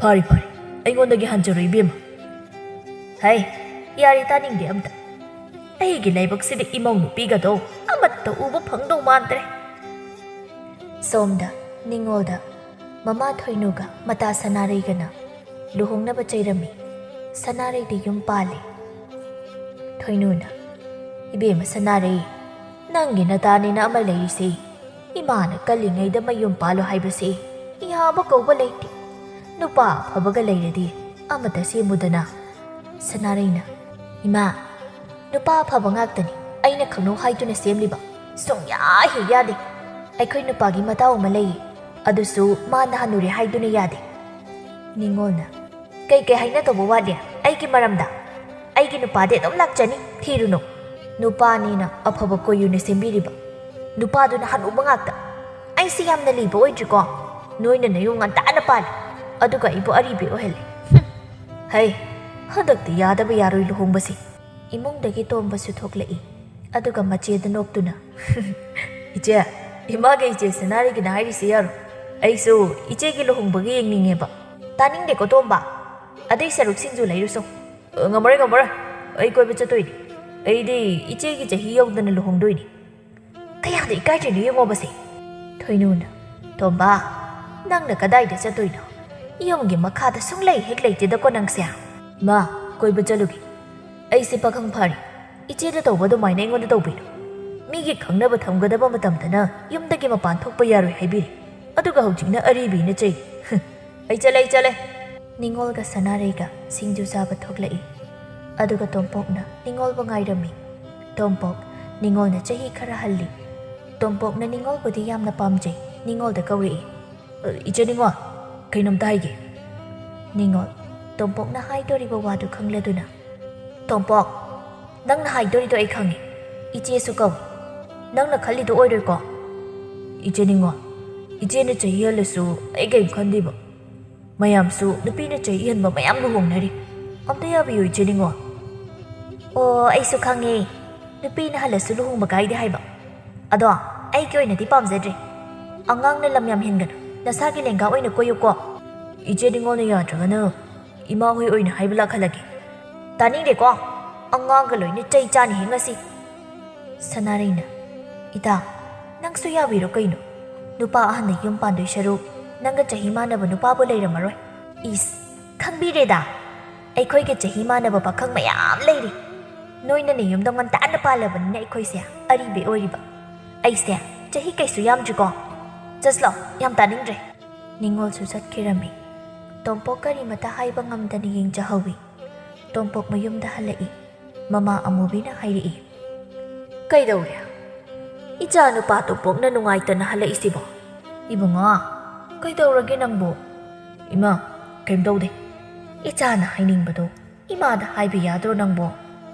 "ꯐꯥꯔꯦ, ꯐꯥꯔꯦ꯫ ꯑꯩꯉꯣꯟꯗꯒꯤ ꯍꯟꯖꯔꯣ ꯏꯕꯦꯝꯃ꯫ ꯍꯩ, ꯌꯥꯔꯦ, ꯇꯥꯅꯤꯡꯗꯦ ꯑꯝꯇ꯫ ꯑꯩꯒꯤ ꯂꯥꯏꯕꯛꯁꯤꯗ ꯏꯃꯧ ꯅꯨꯄꯤꯒꯗꯣ ꯑꯃꯠꯇ ꯎꯕ ꯐꯪꯗꯧ ꯃꯥꯟꯗ꯭ꯔꯦ꯫ ꯁꯣꯝꯗ ꯅꯤꯉꯣꯜꯗ ꯃꯃꯥ ꯊꯣꯏꯅꯨꯒ ꯃꯇꯥ ꯁꯅꯥꯔꯩꯒꯅ ꯂꯨꯍꯣꯡꯅꯕ ꯆꯩꯔꯝꯃꯤ꯫ ꯁꯅꯥꯔꯩꯗꯤ ꯌꯨꯝ ꯄꯥꯜꯂꯤ꯫ ꯊꯣꯏꯅꯨꯅ, "ꯏꯕꯦꯝꯃ ꯁꯅꯥꯔꯩ, ꯅꯪꯒꯤ ꯅꯇꯥꯅꯦꯅ ꯑꯃ ꯂꯩꯔꯤꯁꯦ, ꯏꯃꯥꯅ ꯀꯜꯂꯤꯉꯩꯗ ꯃꯌꯨꯝ ꯄꯥꯜꯂꯣ ꯍꯥꯏꯕꯁꯦ ꯌꯥꯕ ꯀꯧꯕ ꯂꯩꯇꯦ꯫ ꯅꯨꯄꯥ ꯑꯐꯕꯒ ꯂꯩꯔꯗꯤ ꯑꯃꯇ ꯁꯦꯝꯃꯨꯗꯅ꯫" ꯁꯅꯥꯔꯩꯅ, "ꯏꯃꯥ, ꯅꯨꯄꯥ ꯑꯐꯕ ꯉꯥꯛꯇꯅꯤ ꯑꯩꯅ ꯈꯪꯅꯧ ꯍꯥꯏꯗꯨꯅ ꯁꯦꯝꯂꯤꯕ꯫ ꯁꯨꯡꯌꯥ ꯍꯦꯛ ꯌꯥꯗꯦ꯫ ꯑꯩꯈꯣꯏ ꯅꯨꯄꯥꯒꯤ ꯃꯇꯥꯎ ꯑꯃ ꯂꯩꯌꯦ, ꯑꯗꯨꯁꯨ ꯃꯥꯅ ꯍꯅꯨꯔꯦ ꯍꯥꯏꯗꯨꯅ ꯌꯥꯗꯦ꯫" ꯅꯤꯉꯣꯜꯅ, "ꯀꯩ ꯀꯩ ꯍꯥꯏꯅꯗꯧꯕ ꯋꯥꯠꯂꯤ ꯑꯩꯒꯤ ꯃꯔꯝꯗ? ꯑꯩꯒꯤ ꯅꯨꯄꯥꯗꯤ ꯑꯗꯨꯝ ꯂꯥꯛꯆꯅꯤ, ꯊꯤꯔꯨꯅꯨ꯫ ꯅꯨꯄꯥꯅꯤꯅ ꯑꯐꯕ ꯀꯣꯏꯌꯨꯅ ꯁꯦꯝꯕꯤꯔꯤꯕ꯫ ꯅꯨꯄꯥꯗꯨꯅ ꯍꯅꯨꯕ ꯉꯥꯛꯇ꯫ ꯑꯩꯁꯤ ꯌꯥꯝꯅ ꯂꯤꯕ ꯑꯣꯏꯗ꯭ꯔꯤꯀꯣ? ꯅꯣꯏꯅ ꯅꯌꯨꯝ ꯉꯟꯇꯥꯅ ꯄꯥꯜꯂꯤ, ꯑꯗꯨꯒ ꯑꯩꯕꯨ ꯑꯔꯤꯕꯤ ꯑꯣꯏꯍꯜꯂꯤ꯫ ꯍꯨꯝ꯫ ꯍꯩ, ꯍꯟꯗꯛꯇꯤ ꯌꯥꯗꯕ ꯌꯥꯔꯣꯏ ꯂꯨꯍꯣꯡꯕꯁꯤ꯫" ꯏꯃꯨꯡꯗꯒꯤ ꯇꯣꯝꯕꯁꯨ ꯊꯣꯛꯂꯛꯏ꯫ ꯑꯗꯨꯒ ꯃꯆꯦꯗ ꯅꯣꯛꯇꯨꯅ, "ꯏꯆꯦ, ꯏꯃꯥꯒ ꯏꯆꯦ ꯁꯅꯥꯔꯩꯒꯤꯅ ꯍꯥꯏꯔꯤꯁꯤ ꯌꯥꯔꯣ꯫ ꯑꯩꯁꯨ ꯏꯆꯦꯒꯤ ꯂꯨꯍꯣꯡꯕꯒꯤ ꯌꯦꯡꯅꯤꯡꯉꯦꯕ꯫" "ꯇꯥꯅꯤꯡꯗꯦꯀꯣ ꯇꯣꯝꯕ, ꯑꯗꯨꯏ ꯁꯔꯨꯛ ꯁꯤꯡꯖꯨ ꯂꯩꯔꯨꯁꯣ꯫" "ꯑ, ꯉꯝꯃꯔꯣꯏ, ꯉꯝꯃꯔꯣꯏ, ꯑꯩ ꯀꯣꯏꯕ ꯆꯠꯇꯣꯏꯅꯤ꯫ ꯑꯩꯗꯤ ꯏꯆꯦꯒꯤ ꯆꯍꯤ ꯌꯧꯗꯅ ꯂꯨꯍꯣꯡꯗꯣꯏꯅꯤ꯫" "ꯀꯌꯥꯗ ꯏꯀꯥꯏꯗ꯭ꯔꯤꯅꯣ ꯌꯦꯡꯉꯣꯕꯁꯦ꯫" ꯊꯣꯏꯅꯨꯅ, "ꯇꯣꯝꯕ, ꯅꯪꯅ ꯀꯗꯥꯏꯗ ꯆꯠꯇꯣꯏꯅꯣ? ꯌꯨꯝꯒꯤ ꯃꯈꯥꯗ ꯁꯨꯡꯂꯩ ꯍꯦꯛ ꯂꯩꯇꯦꯗꯀꯣ ꯅꯪꯁꯦ꯫" "ꯏꯃꯥ, ꯀꯣꯏꯕ ꯆꯠꯂꯨꯒꯦ꯫ ꯑꯩꯁꯦ ꯄꯥꯈꯪ ꯐꯥꯔꯦ꯫ ꯏꯆꯦꯗ ꯇꯧꯕ ꯑꯗꯨꯃꯥꯏꯅ ꯑꯩꯉꯣꯟꯗ ꯇꯧꯕꯤꯅꯨ꯫ ꯃꯤꯒꯤ ꯈꯪꯅꯕ ꯊꯝꯒꯗꯕ ꯃꯇꯝꯗꯅ ꯌꯨꯝꯗꯒꯤ ꯃꯄꯥꯟ ꯊꯣꯛꯄ ꯌꯥꯔꯣꯏ ꯍꯥꯏꯕꯤꯔꯤ, ꯑꯗꯨꯒ ꯍꯧꯖꯤꯛꯅ ꯑꯔꯤꯕꯤꯅ ꯆꯩ꯫ ꯑꯩ ꯆꯠꯂꯦ, ꯑꯩ ꯆꯠꯂꯦ꯫" ꯅꯤꯉꯣꯜꯒ ꯁꯅꯥꯔꯩꯒ ꯁꯤꯡꯖꯨ ꯆꯥꯕ ꯊꯣꯛꯂꯛꯏ꯫ ꯑꯗꯨꯒ ꯇꯣꯝꯄꯣꯛꯅ ꯅꯤꯉꯣꯜꯕꯨ ꯉꯥꯏꯔꯝꯃꯤ꯫ ꯇꯣꯝꯄꯣꯛ ꯅꯤꯉꯣꯜꯅ ꯆꯍꯤ ꯈꯔ ꯍꯜꯂꯤ꯫ ꯇꯣꯝꯄꯣꯛꯅ ꯅꯤꯉꯣꯜꯕꯨꯗꯤ ꯌꯥꯝꯅ ꯄꯥꯝꯖꯩ꯫ ꯅꯤꯉꯣꯜꯗ ꯀꯧꯔꯛꯏ꯫ "ꯑ, ꯏꯆꯦ ꯅꯤꯉꯣꯜ, ꯀꯩꯅꯣꯝꯇ ꯍꯥꯏꯒꯦ꯫" ꯅꯤꯉꯣꯜ ꯇꯣꯝꯄꯣꯛꯅ ꯍꯥꯏꯗꯣꯔꯤꯕ ꯋꯥꯗꯨ ꯈꯪꯂꯗꯨꯅ, "ꯇꯣꯝꯄꯣꯛ, ꯅꯪꯅ ꯍꯥꯏꯗꯣꯔꯤꯗꯣ ꯑꯩ ꯈꯪꯉꯤ꯫ ꯏꯆꯦꯁꯨ ꯀꯧꯏ꯫ ꯅꯪꯅ ꯈꯜꯂꯤꯗꯣ ꯑꯣꯏꯔꯣꯏꯀꯣ?" "ꯏꯆꯦ ꯅꯤꯉꯣꯜ, ꯏꯆꯦꯅ ꯆꯍꯤ ꯍꯜꯂꯁꯨ ꯑꯩ ꯀꯩꯝ ꯈꯟꯗꯦꯕ꯫ ꯃꯌꯥꯝꯁꯨ ꯅꯨꯄꯤꯅ ꯆꯍꯤ ꯍꯟꯕ ꯃꯌꯥꯝ ꯂꯨꯍꯣꯡꯅꯔꯤ꯫ ꯑꯝꯇ ꯌꯥꯕꯤꯌꯨ, ꯏꯆꯦ ꯅꯤꯉꯣꯜ꯫" "ꯑꯣ, ꯑꯩꯁꯨ ꯈꯪꯉꯦ, ꯅꯨꯄꯤꯅ ꯍꯜꯂꯁꯨ ꯂꯨꯍꯣꯡꯕ ꯀꯥꯏꯗꯦ ꯍꯥꯏꯕ꯫ ꯑꯗꯣ ꯑꯩꯒꯤ ꯑꯣꯏꯅꯗꯤ ꯄꯥꯝꯖꯗ꯭ꯔꯦ꯫ ꯑꯉꯥꯡꯅ ꯂꯝ ꯌꯥꯝ ꯍꯦꯟꯒꯅꯨ, ꯅꯁꯥꯒꯤ ꯂꯦꯡꯒꯥ ꯑꯣꯏꯅ ꯀꯣꯏꯌꯨꯀꯣ꯫" "ꯏꯆꯦ ꯅꯤꯉꯣꯜꯅ ꯌꯥꯗ꯭ꯔꯒꯅ ꯏꯃꯥ ꯍꯣꯏ ꯑꯣꯏꯅ ꯍꯥꯏꯕ ꯂꯥꯛꯍꯜꯂꯒꯦ꯫ ꯇꯥꯅꯤꯡꯗꯦꯀꯣ꯫ ꯑꯉꯥꯡꯒ ꯂꯣꯏꯅ ꯆꯩ ꯆꯥꯅꯤꯍꯦ ꯉꯁꯤ꯫ ꯁꯅꯥꯔꯩꯅ, "ꯏꯇꯥ, ꯅꯪꯁꯨ ꯌꯥꯕꯤꯔꯣ ꯀꯩꯅꯣ꯫ ꯅꯨꯄꯥ ꯑꯍꯟꯅ ꯌꯨꯝ ꯄꯥꯟꯗꯣꯏ ꯁꯔꯨꯛ ꯅꯪꯒ ꯆꯍꯤ ꯃꯥꯟꯅꯕ ꯅꯨꯄꯥꯕꯨ ꯂꯩꯔꯝꯃꯔꯣꯏ꯫" "ꯏꯁ, ꯈꯪꯕꯤꯔꯦꯗ꯫ ꯑꯩꯈꯣꯏꯒ ꯆꯍꯤ ꯃꯥꯟꯅꯕ ꯄꯥꯈꯪ ꯃꯌꯥꯝ ꯂꯩꯔꯤ꯫ ꯅꯣꯏꯅꯅꯦ ꯌꯨꯝꯗ ꯉꯟꯇꯥꯅ ꯄꯥꯜꯂꯕꯅꯤꯅ ꯑꯩꯈꯣꯏꯁꯦ ꯑꯔꯤꯕꯤ ꯑꯣꯏꯔꯤꯕ꯫ ꯑꯩꯁꯦ ꯆꯍꯤ ꯀꯩꯁꯨ ꯌꯥꯝꯗ꯭ꯔꯤꯀꯣ꯫ ꯆꯠꯂꯣ, ꯌꯥꯝ ꯇꯥꯅꯤꯡꯗ꯭ꯔꯦ꯫" ꯅꯤꯉꯣꯜꯁꯨ ꯆꯠꯈꯤꯔꯝꯃꯤ꯫ ꯇꯣꯝꯄꯣꯛ ꯀꯔꯤꯃꯇ ꯍꯥꯏꯕ ꯉꯝꯗꯅ ꯌꯦꯡꯖꯍꯧꯏ꯫ ꯇꯣꯝꯄꯣꯛ ꯃꯌꯨꯝꯗ ꯍꯜꯂꯛꯏ꯫ ꯃꯃꯥ ꯑꯃꯨꯕꯤꯅ ꯍꯥꯏꯔꯛꯏ, "ꯀꯩꯗꯧꯔꯦ? ꯏꯆꯥ ꯅꯨꯄꯥ ꯇꯣꯝꯄꯣꯛꯅ ꯅꯨꯡꯉꯥꯏꯇꯅ ꯍꯜꯂꯛꯏꯁꯤꯕꯣ?" "ꯏꯕꯨꯡꯉꯣ, ꯀꯩꯗꯧꯔꯒꯦ ꯅꯪꯕꯨ?" "ꯏꯃꯥ, ꯀꯩꯝ ꯇꯧꯗꯦ꯫ ꯏꯆꯥꯅ ꯍꯥꯏꯅꯤꯡꯕꯗꯣ ꯏꯃꯥꯗ ꯍꯥꯏꯕ ꯌꯥꯗ꯭ꯔꯣ ꯅꯪꯕꯣ?"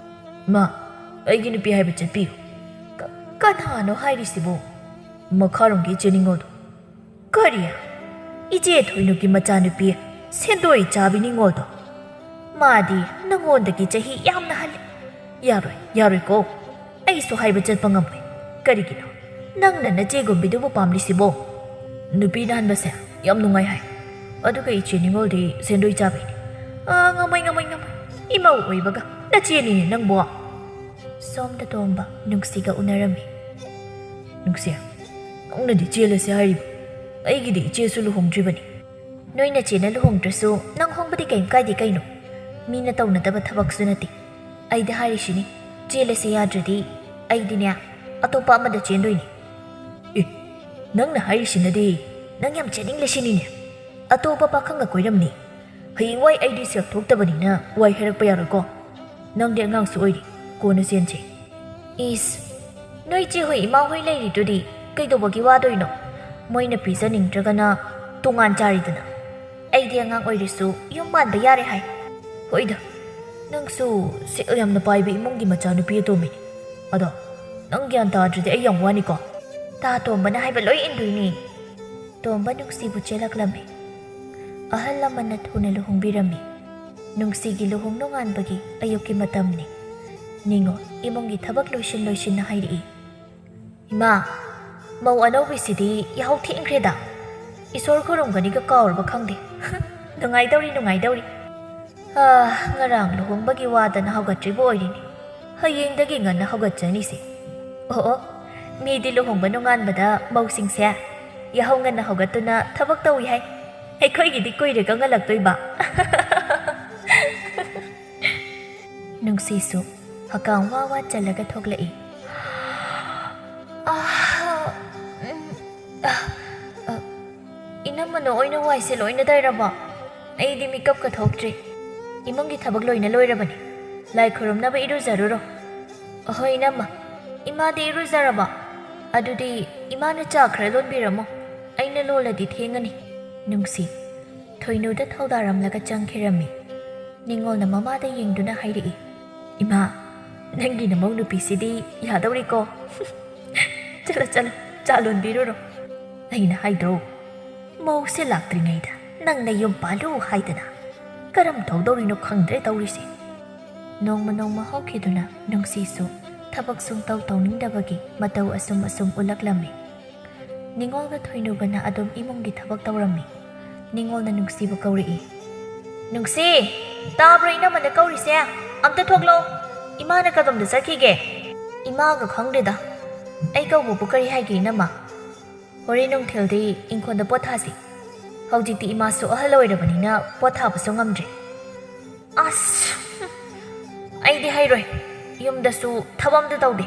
"ꯏꯃꯥ, ꯑꯩꯒꯤ ꯅꯨꯄꯤ ꯍꯥꯏꯕ ꯆꯠꯄꯤꯌꯨ꯫" "ꯀ-, ꯀꯅꯥꯅꯣ ꯍꯥꯏꯔꯤꯁꯤꯕꯣ?" "ꯃꯈꯥꯔꯣꯝꯒꯤ ꯏꯆꯦ ꯅꯤꯉꯣꯜꯗꯣ꯫" "ꯀꯔꯤ? ꯏꯆꯦ ꯊꯣꯏꯅꯨꯒꯤ ꯃꯆꯥꯅꯨꯄꯤ ꯁꯦꯟꯗꯣꯏ ꯆꯥꯕꯤ ꯅꯤꯉꯣꯜꯗꯣ? ꯃꯥꯗꯤ ꯅꯉꯣꯟꯗꯒꯤ ꯆꯍꯤ ꯌꯥꯝꯅ ꯍꯜꯂꯤ꯫ ꯌꯥꯔꯣꯏ, ꯌꯥꯔꯣꯏꯀꯣ꯫ ꯑꯩꯁꯨ ꯍꯥꯏꯕ ꯆꯠꯄ ꯉꯝꯃꯣꯏ꯫ ꯀꯔꯤꯒꯤꯅꯣ ꯅꯪꯅ ꯅꯆꯦꯒꯨꯝꯕꯤꯗꯨꯕꯨ ꯄꯥꯝꯂꯤꯁꯤꯕꯣ?" "ꯅꯨꯄꯤ ꯅꯥꯟꯕꯁꯦ ꯌꯥꯝ ꯅꯨꯡꯉꯥꯏ ꯍꯥꯏ꯫ ꯑꯗꯨꯒ ꯏꯆꯦ ꯅꯤꯉꯣꯜꯗꯤ ꯁꯦꯟꯗꯣꯏ ꯆꯥꯕꯤꯅꯤ꯫ ꯑꯥ, ꯉꯝꯃꯣꯏ, ꯉꯝꯃꯣꯏ, ꯉꯝꯃꯣꯏ꯫ ꯏꯃꯧ ꯑꯣꯏꯕꯒ ꯅꯆꯦꯅꯤꯅꯦ ꯅꯪꯕꯣ꯫" ꯁꯣꯝꯗ ꯇꯣꯝꯕ ꯅꯨꯡꯁꯤꯒ ꯎꯅꯔꯝꯃꯤ꯫ "ꯅꯨꯡꯁꯤ, ꯅꯪꯅꯗꯤ ꯆꯦꯜꯂꯁꯦ ꯍꯥꯏꯔꯤꯕ꯫ ꯑꯩꯒꯤꯗꯤ ꯏꯆꯦꯁꯨ ꯂꯨꯍꯣꯡꯗ꯭ꯔꯤꯕꯅꯤ꯫" "ꯅꯣꯏ ꯅꯆꯦꯅ ꯂꯨꯍꯣꯡꯗ꯭ꯔꯁꯨ ꯅꯪ ꯍꯣꯡꯕꯗꯤ ꯀꯩꯝ ꯀꯥꯏꯗꯦ ꯀꯩꯅꯣ꯫ ꯃꯤꯅ ꯇꯧꯅꯗꯕ ꯊꯕꯛꯁꯨ ꯅꯠꯇꯦ꯫ ꯑꯩꯗꯤ ꯍꯥꯏꯔꯤꯁꯤꯅꯤ, ꯆꯦꯜꯂꯁꯦ ꯌꯥꯗ꯭ꯔꯗꯤ ꯑꯩꯗꯤꯅꯦ ꯑꯇꯣꯞꯄ ꯑꯃꯗ ꯆꯦꯟꯗꯣꯏꯅꯤ꯫" "ꯑꯦ, ꯅꯪꯅ ꯍꯥꯏꯔꯤꯁꯤꯅꯗꯤ ꯅꯪ ꯌꯥꯝ ꯆꯦꯟꯅꯤꯡꯂꯦ ꯁꯤꯅꯤꯅꯦ꯫ ꯑꯇꯣꯞꯄ ꯄꯥꯈꯪꯒ ꯀꯣꯏꯔꯝꯅꯤ꯫ ꯍꯌꯦꯡꯋꯥꯏ ꯑꯩꯗꯤ ꯁꯦꯜ ꯊꯣꯛꯇꯕꯅꯤꯅ ꯋꯥꯏ ꯍꯥꯏꯔꯛꯄ ꯌꯥꯔꯣꯏꯀꯣ꯫ ꯅꯪꯗꯤ ꯑꯉꯥꯡꯁꯨ ꯑꯣꯏꯔꯤ, ꯀꯣꯟꯅ ꯆꯦꯟꯁꯦ꯫" "ꯏꯁ, ꯅꯣꯏ ꯆꯦ ꯍꯣꯏ ꯏꯃꯥ ꯍꯣꯏ ꯂꯩꯔꯤꯗꯨꯗꯤ ꯀꯩꯗꯧꯕꯒꯤ ꯋꯥꯗꯣꯏꯅꯣ? ꯃꯣꯏꯅ ꯄꯤꯖꯅꯤꯡꯗ꯭ꯔꯒꯅ ꯇꯣꯉꯥꯟ ꯆꯥꯔꯤꯗꯅ꯫ ꯑꯩꯗꯤ ꯑꯉꯥꯡ ꯑꯣꯏꯔꯁꯨ ꯌꯨꯝ ꯄꯥꯟꯕ ꯌꯥꯔꯦ ꯍꯥꯏ꯫" "ꯍꯣꯏꯗ, ꯅꯪꯁꯨ ꯁꯦꯜ ꯌꯥꯝꯅ ꯄꯥꯏꯕ ꯏꯃꯨꯡꯒꯤ ꯃꯆꯥꯅꯨꯄꯤ ꯑꯇꯣꯝꯕꯤꯅꯤ꯫ ꯑꯗꯣ ꯅꯪ ꯒ꯭ꯌꯥꯟ ꯇꯥꯗ꯭ꯔꯗꯤ ꯑꯩ ꯌꯥꯝ ꯋꯥꯅꯤꯀꯣ꯫" "ꯇꯥ ꯇꯣꯝꯕꯅ ꯍꯥꯏꯕ ꯂꯣꯏ ꯏꯟꯗꯣꯏꯅꯤ꯫" ꯇꯣꯝꯕ ꯅꯨꯡꯁꯤꯕꯨ ꯆꯦꯜꯂꯛꯂꯝꯃꯤ꯫ ꯑꯍꯜ ꯂꯃꯟꯅ ꯊꯨꯅ ꯂꯨꯍꯣꯡꯕꯤꯔꯝꯃꯤ꯫ ꯅꯨꯡꯁꯤꯒꯤ ꯂꯨꯍꯣꯡ ꯅꯣꯡꯉꯥꯟꯕꯒꯤ ꯑꯌꯨꯛꯀꯤ ꯃꯇꯝꯅꯤ꯫ ꯅꯤꯉꯣꯜ ꯏꯃꯨꯡꯒꯤ ꯊꯕꯛ ꯂꯣꯏꯁꯤꯟ ꯂꯣꯏꯁꯤꯟꯅ ꯍꯥꯏꯔꯛꯏ, "ꯏꯃꯥ, ꯃꯧ ꯑꯅꯧꯕꯤꯁꯤꯗꯤ ꯌꯥꯍꯧ ꯊꯦꯡꯈ꯭ꯔꯦꯗ꯫ ꯏꯁꯣꯔ ꯈꯨꯔꯨꯝꯒꯅꯤꯒ ꯀꯥꯎꯔꯕ ꯈꯪꯗꯦ꯫ ꯅꯨꯡꯉꯥꯏꯗꯧꯔꯤ, ꯅꯨꯡꯉꯥꯏꯗꯧꯔꯤ꯫ ꯑꯥ, ꯉꯔꯥꯡ ꯂꯨꯍꯣꯡꯕꯒꯤ ꯋꯥꯗꯅ ꯍꯧꯒꯠꯇ꯭ꯔꯤꯕ ꯑꯣꯏꯔꯤꯅꯤ꯫ ꯍꯌꯦꯡꯗꯒꯤ ꯉꯟꯅ ꯍꯧꯒꯠꯆꯅꯤꯁꯦ꯫ ꯑꯣ, ꯑꯣ, ꯃꯤꯗꯤ ꯂꯨꯍꯣꯡꯕ ꯅꯣꯡꯉꯥꯟꯕꯗ ꯃꯧꯁꯤꯡꯁꯦ ꯌꯥꯍꯧ ꯉꯟꯅ ꯍꯧꯒꯠꯇꯨꯅ ꯊꯕꯛ ꯇꯧꯏ ꯍꯥꯏ꯫ ꯑꯩꯈꯣꯏꯒꯤꯗꯤ ꯀꯨꯏꯔꯒ ꯉꯜꯂꯛꯇꯣꯏꯕ꯫ ꯅꯨꯡꯁꯤꯁꯨ ꯍꯀꯥꯝ ꯋꯥ ꯋꯥ ꯆꯜꯂꯒ ꯊꯣꯛꯂꯛꯏ꯫ ꯑꯥ, ꯎꯝ, ꯑꯥ, ꯑꯥ, ꯏꯅꯝꯃꯅ ꯑꯣꯏꯅ ꯋꯥꯏꯁꯦ ꯂꯣꯏꯅ ꯇꯩꯔꯕꯣ? ꯑꯩꯗꯤ ꯃꯤꯀꯞꯀ ꯊꯣꯛꯇ꯭ꯔꯤ꯫ ꯏꯃꯨꯡꯒꯤ ꯊꯕꯛ ꯂꯣꯏꯅ ꯂꯣꯏꯔꯕꯅꯤ꯫ ꯂꯥꯏ ꯈꯨꯔꯨꯝꯅꯕ ꯏꯔꯨꯖꯔꯨꯔꯣ꯫ ꯑꯍꯣꯏ, ꯏꯅꯝꯃ꯫ ꯏꯃꯥꯗꯤ ꯏꯔꯨꯖꯔꯕꯣ? ꯑꯗꯨꯗꯤ ꯏꯃꯥꯅ ꯆꯥ ꯈꯔ ꯂꯣꯟꯕꯤꯔꯝꯃꯣ꯫ ꯑꯩꯅ ꯂꯣꯜꯂꯗꯤ ꯊꯦꯡꯉꯅꯤ꯫ ꯅꯨꯡꯁꯤ ꯊꯣꯏꯅꯨꯗ ꯊꯧꯗꯥꯔꯝꯂꯒ ꯆꯪꯈꯤꯔꯝꯃꯤ꯫ ꯅꯤꯉꯣꯜꯅ ꯃꯃꯥꯗ ꯌꯦꯡꯗꯨꯅ ꯍꯥꯏꯔꯛꯏ, "ꯏꯃꯥ, ꯅꯪꯒꯤ ꯅꯃꯧ ꯅꯨꯄꯤꯁꯤꯗꯤ ꯌꯥꯗꯧꯔꯤꯀꯣ꯫ ꯆꯠꯂꯣ, ꯆꯠꯂꯣ, ꯆꯥ ꯂꯣꯟꯕꯤꯔꯨꯔꯣ꯫ ꯑꯩꯅ ꯍꯥꯏꯗ꯭ꯔꯣ, ꯃꯧꯁꯦ ꯂꯥꯛꯇ꯭ꯔꯤꯉꯩꯗ ꯅꯪꯅ ꯌꯨꯝ ꯄꯥꯜꯂꯨ ꯍꯥꯏꯗꯅ꯫ ꯀꯔꯝ ꯇꯧꯗꯧꯔꯤꯅꯣ ꯈꯪꯗ꯭ꯔꯦ ꯇꯧꯔꯤꯁꯦ"꯫ ꯅꯣꯡꯃ ꯅꯣꯡꯃ ꯍꯧꯈꯤꯗꯨꯅ ꯅꯨꯡꯁꯤꯁꯨ ꯊꯕꯛ ꯁꯨꯡꯇꯧ ꯇꯧꯅꯤꯡꯗꯕꯒꯤ ꯃꯇꯧ ꯑꯁꯨꯝ ꯑꯁꯨꯝ ꯎꯠꯂꯛꯂꯝꯃꯤ꯫ ꯅꯤꯉꯣꯜꯒ ꯊꯣꯏꯅꯨꯒꯅ ꯑꯗꯨꯝ ꯏꯃꯨꯡꯒꯤ ꯊꯕꯛ ꯇꯧꯔꯝꯃꯤ꯫ ꯅꯤꯉꯣꯜꯅ ꯅꯨꯡꯁꯤꯕꯨ ꯀꯧꯔꯛꯏ꯫ "ꯅꯨꯡꯁꯤ, ꯇꯥꯕ꯭ꯔꯣ ꯏꯅꯝꯃꯅ ꯀꯧꯔꯤꯁꯦ? ꯑꯝꯇ ꯊꯣꯛꯂꯛꯑꯣ꯫ ꯏꯃꯥꯅ ꯀꯗꯣꯝꯗ ꯆꯠꯈꯤꯒꯦ?" "ꯏꯃꯥꯒ ꯈꯪꯗꯦꯗ꯫ ꯑꯩ ꯀꯧꯕꯕꯨ ꯀꯔꯤ ꯍꯥꯏꯒꯦ ꯏꯅꯝꯃ? ꯍꯣꯔꯦꯟ ꯅꯨꯡꯊꯤꯜꯗꯤ ꯏꯪꯈꯣꯜꯗ ꯄꯣꯠ ꯊꯥꯁꯤ꯫ ꯍꯧꯖꯤꯛꯇꯤ ꯏꯃꯥꯁꯨ ꯑꯍꯜ ꯑꯣꯏꯔꯕꯅꯤꯅ ꯄꯣꯠ ꯊꯥꯕꯁꯨ ꯉꯝꯗ꯭ꯔꯦ"꯫ ꯑꯁ! ꯑꯩꯗꯤ ꯍꯩꯔꯣꯏ꯫ ꯌꯨꯝꯗꯁꯨ ꯊꯕꯛ ꯑꯝꯇ ꯇꯧꯗꯦ꯫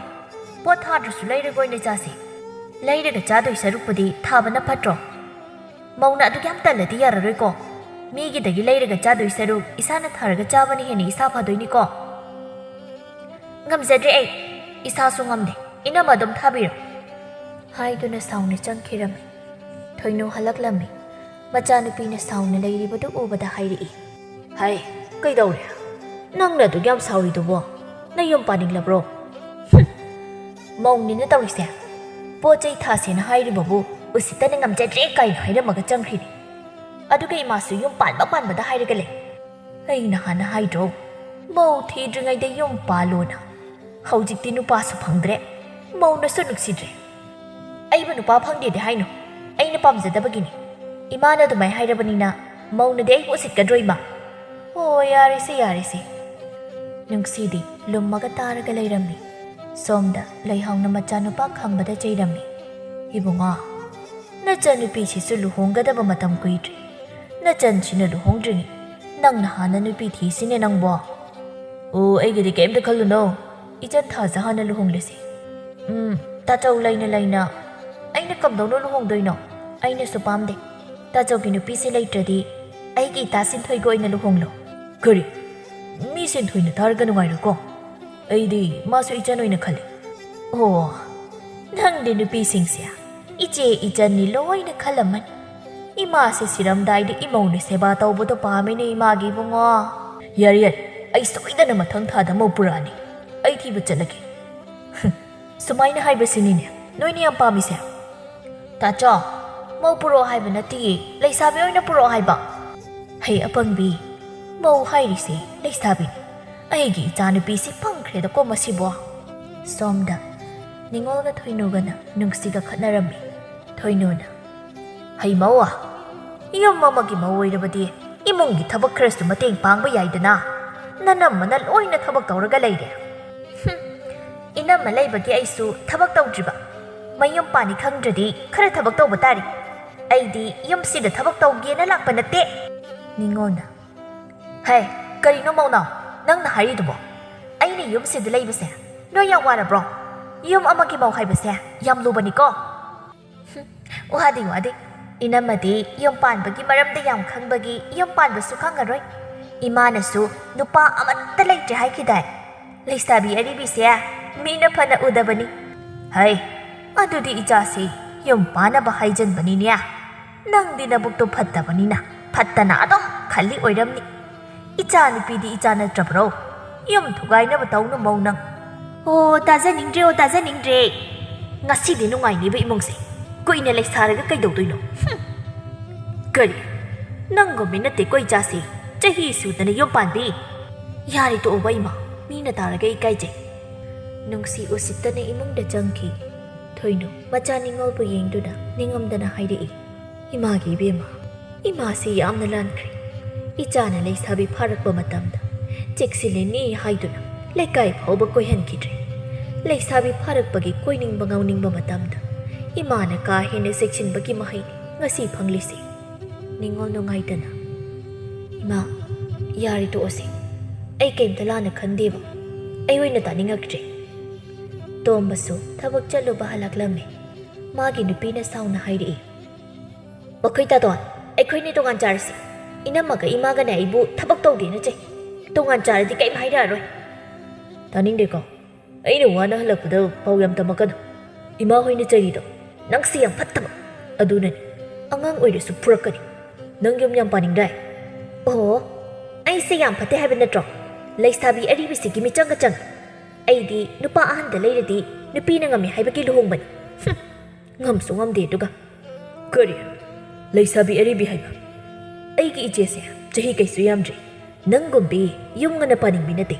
ꯄꯣꯠ ꯊꯥꯗ꯭ꯔꯁꯨ ꯂꯩꯔꯒ ꯑꯣꯏꯅ ꯆꯥꯁꯤ꯫ ꯂꯩꯔꯒ ꯆꯥꯗꯣꯏ ꯁꯔꯨꯛꯄꯨꯗꯤ ꯊꯥꯕꯅ ꯐꯠꯇ꯭ꯔꯣ? ꯃꯧꯅ ꯑꯗꯨꯛ ꯌꯥꯝ ꯇꯜꯂꯗꯤ ꯌꯥꯔꯔꯣꯏꯀꯣ꯫ ꯃꯤꯒꯤꯗꯒꯤ ꯂꯩꯔꯒ ꯆꯥꯗꯣꯏ ꯁꯔꯨꯛ ꯏꯁꯥꯅ ꯊꯥꯔꯒ ꯆꯥꯕꯅ ꯍꯦꯟꯅ ꯏꯁꯥ ꯐꯗꯣꯏꯅꯤꯀꯣ꯫ "ꯉꯝꯖꯗ꯭ꯔꯦ ꯑꯩ꯫ ꯏꯁꯥꯁꯨ ꯉꯝꯗꯦ꯫ ꯏꯅꯝꯃ ꯑꯗꯨꯝ ꯊꯥꯕꯤꯔꯣ"꯫ ꯍꯥꯏꯗꯨꯅ ꯁꯥꯎꯅ ꯆꯪꯈꯤꯔꯝꯃꯤ꯫ ꯊꯣꯏꯅꯨ ꯍꯜꯂꯛꯂꯝꯃꯤ꯫ ꯃꯆꯥꯅꯨꯄꯤꯅ ꯁꯥꯎꯅ ꯂꯩꯔꯤꯕꯗꯨ ꯎꯕꯗ ꯍꯥꯏꯔꯛꯏ꯫ "ꯍꯩ, ꯀꯩꯗꯧꯔꯦ? ꯅꯪꯅ ꯑꯗꯨꯛ ꯌꯥꯝ ꯁꯥꯎꯔꯤꯗꯨꯕꯣ? ꯅꯌꯨꯝ ꯄꯥꯅꯤꯡꯂꯕ꯭ꯔꯣ?" "ꯍꯨꯝ! ꯃꯧꯅꯤꯅ ꯇꯧꯔꯤꯁꯦ꯫ ꯄꯣꯠ ꯆꯩ ꯊꯥꯁꯦꯅ ꯍꯥꯏꯔꯤꯕꯕꯨ ꯎꯁꯤꯠꯇꯅ ꯉꯝꯖꯗ꯭ꯔꯦ ꯀꯥꯏꯅ ꯍꯥꯏꯔꯝꯃꯒ ꯆꯪꯈ꯭ꯔꯤꯅꯤ꯫ ꯑꯗꯨꯒ ꯏꯃꯥꯁꯨ ꯌꯨꯝ ꯄꯥꯟꯕ ꯄꯥꯟꯕꯗ ꯍꯥꯏꯔꯒ ꯂꯩ꯫ ꯑꯩꯅ ꯍꯥꯟꯅ ꯍꯥꯏꯗ꯭ꯔꯣ, ꯃꯧ ꯊꯤꯗ꯭ꯔꯤꯉꯩꯗ ꯌꯨꯝ ꯄꯥꯜꯂꯣꯅ? ꯍꯧꯖꯤꯛꯇꯤ ꯅꯨꯄꯥꯁꯨ ꯐꯪꯗ꯭ꯔꯦ, ꯃꯧꯅꯁꯨ ꯅꯨꯡꯁꯤꯗ꯭ꯔꯦ꯫ ꯑꯩꯕꯨ ꯅꯨꯄꯥ ꯐꯪꯗꯦꯗꯤ ꯍꯥꯏꯅꯨ, ꯑꯩꯅ ꯄꯥꯝꯖꯗꯕꯒꯤꯅꯤ꯫ ꯏꯃꯥꯅ ꯑꯗꯨꯃꯥꯏ ꯍꯥꯏꯔꯕꯅꯤꯅ ꯃꯧꯅꯗꯤ ꯑꯩꯕꯨ ꯎꯁꯤꯠꯀꯗ꯭ꯔꯣ ꯏꯃꯥ?" "ꯑꯣ, ꯌꯥꯔꯦꯁꯦ, ꯌꯥꯔꯦꯁꯦ꯫" ꯅꯨꯡꯁꯤꯗꯤ ꯂꯨꯝꯃꯒ ꯇꯥꯔꯒ ꯂꯩꯔꯝꯃꯤ꯫ ꯁꯣꯝꯗ ꯂꯩꯍꯥꯎꯅ ꯃꯆꯥꯅꯨꯄꯥ ꯈꯝꯕꯗ ꯆꯩꯔꯝꯃꯤ꯫ "ꯏꯕꯨꯡꯉꯣ, ꯅꯆꯟꯅꯨꯄꯤꯁꯤꯁꯨ ꯂꯨꯍꯣꯡꯒꯗꯕ ꯃꯇꯝ ꯀꯨꯏꯗ꯭ꯔꯤ꯫ ꯅꯆꯟꯁꯤꯅ ꯂꯨꯍꯣꯡꯗ꯭ꯔꯤꯉꯩ ꯅꯪꯅ ꯍꯥꯟꯅ ꯅꯨꯄꯤ ꯊꯤꯁꯤꯅꯦ ꯅꯪꯕꯣ?" "ꯑꯣ, ꯑꯩꯒꯤꯗꯤ ꯀꯩꯝꯇ ꯈꯜꯂꯨꯅꯣ꯫ ꯏꯆꯟ ꯊꯥꯖ ꯍꯥꯟꯅ ꯂꯨꯍꯣꯡꯂꯁꯤ꯫" "ꯎꯝ, ꯇꯥꯆꯧ ꯂꯩꯅ ꯂꯩꯅ ꯑꯩꯅ ꯀꯝꯗꯧꯅ ꯂꯨꯍꯣꯡꯗꯣꯏꯅꯣ? ꯑꯩꯅꯁꯨ ꯄꯥꯝꯗꯦ꯫ ꯇꯥꯆꯧꯒꯤ ꯅꯨꯄꯤꯁꯦ ꯂꯩꯇ꯭ꯔꯗꯤ ꯑꯩꯒꯤ ꯏꯇꯥ ꯁꯤꯟꯊꯣꯏꯒ ꯑꯣꯏꯅ ꯂꯨꯍꯣꯡꯂꯣ꯫" "ꯀꯔꯤ? ꯃꯤ ꯁꯤꯟꯊꯣꯏꯅ ꯇꯥꯔꯒ ꯅꯨꯡꯉꯥꯏꯔꯣꯏꯀꯣ? ꯑꯩꯗꯤ ꯃꯥꯁꯨ ꯏꯆꯟ ꯑꯣꯏꯅ ꯈꯜꯂꯤ꯫" "ꯑꯣ, ꯅꯪꯗꯤ ꯅꯨꯄꯤꯁꯤꯡꯁꯦ ꯏꯆꯦ ꯏꯆꯟꯅꯤ ꯂꯣꯏꯅ ꯈꯜꯂꯝꯃꯅꯤ꯫ ꯏꯃꯥꯁꯦ ꯁꯤꯔꯝꯗꯥꯏꯗ ꯏꯃꯧꯅ ꯁꯦꯕꯥ ꯇꯧꯕꯗꯣ ꯄꯥꯝꯃꯤꯅꯦ ꯏꯃꯥꯒꯤ ꯏꯕꯨꯡꯉꯣ꯫" "ꯌꯥꯔꯦ, ꯌꯥꯔꯦ, ꯑꯩ ꯁꯣꯏꯗꯅ ꯃꯊꯪ ꯊꯥꯗ ꯃꯧ ꯄꯨꯔꯛꯑꯅꯤ꯫ ꯑꯩ ꯊꯤꯕ ꯆꯠꯂꯒꯦ꯫" "ꯁꯨꯃꯥꯏꯅ ꯍꯥꯏꯕꯁꯤꯅꯤꯅꯦ ꯅꯣꯏꯅ ꯌꯥꯝ ꯄꯥꯝꯃꯤꯁꯦ?" "ꯇꯥꯆꯧ, ꯃꯧ ꯄꯨꯔꯛꯑꯣ ꯍꯥꯏꯕ ꯅꯠꯇꯤꯌꯦ, ꯂꯩꯁꯥꯕꯤ ꯑꯣꯏꯅ ꯄꯨꯔꯛꯑꯣ ꯍꯥꯏꯕ꯫" "ꯍꯩ ꯑꯄꯪꯕꯤ, ꯃꯧ ꯍꯥꯏꯔꯤꯁꯦ ꯂꯩꯁꯥꯕꯤꯅꯤ꯫ ꯑꯩꯒꯤ ꯏꯆꯥꯅꯨꯄꯤꯁꯤ ꯄꯪꯈ꯭ꯔꯦꯗꯀꯣ ꯃꯁꯤꯕꯣ꯫" ꯁꯣꯝꯗ ꯅꯤꯉꯣꯜꯒ ꯊꯣꯏꯅꯨꯒꯅ ꯅꯨꯡꯁꯤꯒ ꯈꯠꯅꯔꯝꯃꯤ꯫ ꯊꯣꯏꯅꯨꯅ, "ꯍꯩ ꯃꯧ, ꯌꯨꯝ ꯑꯃꯒꯤ ꯃꯧ ꯑꯣꯏꯔꯕꯗꯤ ꯏꯃꯨꯡꯒꯤ ꯊꯕꯛ ꯈꯔꯁꯨ ꯃꯇꯦꯡ ꯄꯥꯡꯕ ꯌꯥꯏꯗꯅ꯫ ꯅꯅꯝꯃꯅ ꯂꯣꯏꯅ ꯊꯕꯛ ꯇꯧꯔꯒ ꯂꯩꯔꯦ꯫" "ꯍꯨꯝ, ꯏꯅꯝꯃ ꯂꯩꯕꯒꯤ ꯑꯩꯁꯨ ꯊꯕꯛ ꯇꯧꯗ꯭ꯔꯤꯕ꯫ ꯃꯌꯨꯝ ꯄꯥꯅꯤ ꯈꯪꯗ꯭ꯔꯗꯤ ꯈꯔ ꯊꯕꯛ ꯇꯧꯕ ꯇꯥꯔꯦ꯫ ꯑꯩꯗꯤ ꯌꯨꯝꯁꯤꯗ ꯊꯕꯛ ꯇꯧꯒꯦꯅ ꯂꯥꯛꯄ ꯅꯠꯇꯦ꯫" ꯅꯤꯉꯣꯜꯅ, "ꯍꯦ, ꯀꯔꯤꯅꯣ ꯃꯧꯅꯥꯎ ꯅꯪꯅ ꯍꯥꯏꯔꯤꯗꯨꯕꯣ? ꯑꯩꯅ ꯌꯨꯝꯁꯤꯗ ꯂꯩꯕꯁꯦ ꯅꯣꯏ ꯌꯥꯝ ꯋꯥꯔꯕ꯭ꯔꯣ? ꯌꯨꯝ ꯑꯃꯒꯤ ꯃꯧ ꯍꯥꯏꯕꯁꯦ ꯌꯥꯝ ꯂꯨꯕꯅꯤꯀꯣ꯫" "ꯍꯨꯝ, ꯋꯥꯗꯦ, ꯋꯥꯗꯦ꯫ ꯏꯅꯝꯃꯗꯤ ꯌꯨꯝ ꯄꯥꯟꯕꯒꯤ ꯃꯔꯝꯗ ꯌꯥꯝ ꯈꯪꯕꯒꯤ ꯌꯨꯝ ꯄꯥꯟꯕꯁꯨ ꯈꯪꯉꯔꯣꯏ꯫ ꯏꯃꯥꯅꯁꯨ ꯅꯨꯄꯥ ꯑꯃꯠꯇ ꯂꯩꯇ꯭ꯔꯦ ꯍꯥꯏꯈꯤꯗꯥꯏ? ꯂꯩꯁꯥꯕꯤ ꯑꯔꯤꯕꯤꯁꯦ ꯃꯤꯅ ꯐꯅ ꯎꯗꯕꯅꯤ꯫" "ꯍꯩ, ꯑꯗꯨꯗꯤ ꯏꯆꯥꯁꯤ ꯌꯨꯝ ꯄꯥꯟꯅꯕ ꯍꯥꯏꯖꯟꯕꯅꯤꯅꯦ꯫ ꯅꯪꯗꯤ ꯅꯕꯨꯛꯇꯣ ꯐꯠꯇꯕꯅꯤꯅ ꯐꯠꯇꯅ ꯑꯗꯨꯝ ꯈꯜꯂꯤ ꯑꯣꯏꯔꯝꯅꯤ꯫ ꯏꯆꯥ ꯅꯨꯄꯤꯗꯤ ꯏꯆꯥ ꯅꯠꯇ꯭ꯔꯕ꯭ꯔꯣ? ꯌꯨꯝ ꯊꯨꯒꯥꯏꯅꯕ ꯇꯧꯅꯨ ꯃꯧ ꯅꯪ꯫" "ꯑꯣ, ꯇꯥꯖꯅꯤꯡꯗ꯭ꯔꯦ, ꯑꯣ, ꯇꯥꯖꯅꯤꯡꯗ꯭ꯔꯦ꯫ ꯉꯁꯤꯗꯤ ꯅꯨꯡꯉꯥꯏꯅꯦꯕ ꯏꯃꯨꯡꯁꯦ꯫ ꯀꯨꯏꯅ ꯂꯩꯁꯥꯔꯒ ꯀꯩꯗꯧꯗꯣꯏꯅꯣ? ꯍꯨꯝ꯫ ꯀꯔꯤ? ꯅꯪꯒꯨꯝꯕꯤ ꯅꯠꯇꯦꯀꯣ ꯏꯆꯥꯁꯦ꯫ ꯆꯍꯤ ꯁꯨꯗꯅ ꯌꯨꯝ ꯄꯥꯟꯕꯤ꯫ ꯌꯥꯔꯦ ꯇꯣꯛꯑꯣꯕ ꯏꯃꯥ, ꯃꯤꯅ ꯇꯥꯔꯒ ꯏꯀꯥꯏꯖꯩ꯫" ꯅꯨꯡꯁꯤ ꯎꯁꯤꯠꯇꯅ ꯏꯃꯨꯡꯗ ꯆꯪꯈꯤ꯫ ꯊꯣꯏꯅꯨ ꯃꯆꯥ ꯅꯤꯉꯣꯜꯕꯨ ꯌꯦꯡꯗꯨꯅ ꯅꯤꯡꯉꯝꯗꯅ ꯍꯥꯏꯔꯛꯏ, "ꯏꯃꯥꯒꯤ ꯏꯕꯦꯝꯃ, ꯏꯃꯥꯁꯤ ꯌꯥꯝꯅ ꯂꯥꯟꯈ꯭ꯔꯦ꯫ ꯏꯆꯥꯅ ꯂꯩꯁꯥꯕꯤ ꯐꯥꯔꯛꯄ ꯃꯇꯝꯗ ꯆꯦꯛꯁꯤꯜꯂꯤꯅꯤ ꯍꯥꯏꯗꯨꯅ ꯂꯩꯀꯥꯏ ꯐꯥꯎꯕ ꯀꯣꯏꯍꯟꯈꯤꯗ꯭ꯔꯦ꯫ ꯂꯩꯁꯥꯕꯤ ꯐꯥꯔꯛꯄꯒꯤ ꯀꯣꯏꯅꯤꯡꯕ ꯉꯥꯎꯅꯤꯡꯕ ꯃꯇꯝꯗ ꯏꯃꯥꯅ ꯀꯥ ꯍꯦꯟꯅ ꯆꯦꯛꯁꯤꯟꯕꯒꯤ ꯃꯍꯩꯅꯤ ꯉꯁꯤ ꯐꯪꯂꯤꯁꯦ꯫ ꯅꯤꯉꯣꯜ ꯅꯨꯡꯉꯥꯏꯇꯅ, "ꯏꯃꯥ, ꯌꯥꯔꯦ, ꯇꯣꯛꯑꯁꯦ꯫ ꯑꯩ ꯀꯩꯝꯇ ꯂꯥꯟꯅ ꯈꯟꯗꯦꯕ꯫ ꯑꯩ ꯑꯣꯏꯅ ꯇꯥꯅꯤꯡꯉꯛꯇ꯭ꯔꯦ"꯫ ꯇꯣꯝꯕꯁꯨ ꯊꯕꯛ ꯆꯠꯂꯨꯕ ꯍꯜꯂꯛꯂꯝꯃꯤ꯫ ꯃꯥꯒꯤ ꯅꯨꯄꯤꯅ ꯁꯥꯎꯅ ꯍꯥꯏꯔꯛꯏ, "ꯃꯈꯣꯏ ꯇꯥꯇꯣꯟ, ꯑꯩꯈꯣꯏꯅꯤ ꯇꯣꯉꯥꯟ ꯆꯥꯔꯁꯤ꯫ ꯏꯅꯝꯃꯒ ꯏꯃꯥꯒꯅ ꯑꯩꯕꯨ ꯊꯕꯛ ꯇꯧꯗꯦꯅ ꯆꯩ꯫ ꯇꯣꯉꯥꯟ ꯆꯥꯔꯗꯤ ꯀꯩꯝ ꯍꯥꯏꯔꯛꯑꯔꯣꯏ"꯫ "ꯇꯥꯅꯤꯡꯗꯦꯀꯣ꯫ ꯑꯩꯅ ꯋꯥꯅ ꯍꯜꯂꯛꯄꯗ ꯄꯥꯎ ꯌꯥꯝ ꯇꯝꯃꯛꯀꯅꯨ꯫ ꯏꯃꯥ ꯍꯣꯏꯅ ꯆꯩꯔꯤꯗꯣ ꯅꯪꯁꯦ ꯌꯥꯝ ꯐꯠꯇꯕ ꯑꯗꯨꯅꯅꯤ꯫ ꯑꯉꯥꯡ ꯑꯣꯏꯔꯁꯨ ꯐꯨꯔꯛꯀꯅꯤ꯫ ꯅꯪ ꯌꯨꯝ ꯌꯥꯝ ꯄꯥꯅꯤꯡꯗꯥꯏ?" "ꯑꯣ, ꯑꯩꯁꯦ ꯌꯥꯝ ꯐꯠꯇꯦ ꯍꯥꯏꯕ ꯅꯠꯇ꯭ꯔꯣ? ꯂꯩꯁꯥꯕꯤ ꯑꯔꯤꯕꯤꯁꯤꯒꯤ ꯃꯤꯆꯪꯒ ꯆꯪꯉꯤ꯫ ꯑꯩꯗꯤ ꯅꯨꯄꯥ ꯑꯍꯟꯗ ꯂꯩꯔꯗꯤ ꯅꯨꯄꯤꯅ ꯉꯝꯃꯤ ꯍꯥꯏꯕꯒꯤ ꯂꯨꯍꯣꯡꯕꯅꯤ꯫ ꯍꯨꯝ, ꯉꯝꯁꯨ ꯉꯝꯗꯦ ꯑꯗꯨꯒ"꯫ "ꯀꯔꯤ? ꯂꯩꯁꯥꯕꯤ ꯑꯔꯤꯕꯤ ꯍꯥꯏꯕ? ꯑꯩꯒꯤ ꯏꯆꯦꯁꯦ ꯆꯍꯤ ꯀꯩꯁꯨ ꯌꯥꯝꯗ꯭ꯔꯤ꯫ ꯅꯪꯒꯨꯝꯕꯤ ꯌꯨꯝ ꯉꯟꯅ ꯄꯥꯅꯤꯡꯕꯤ ꯅꯠꯇꯦ꯫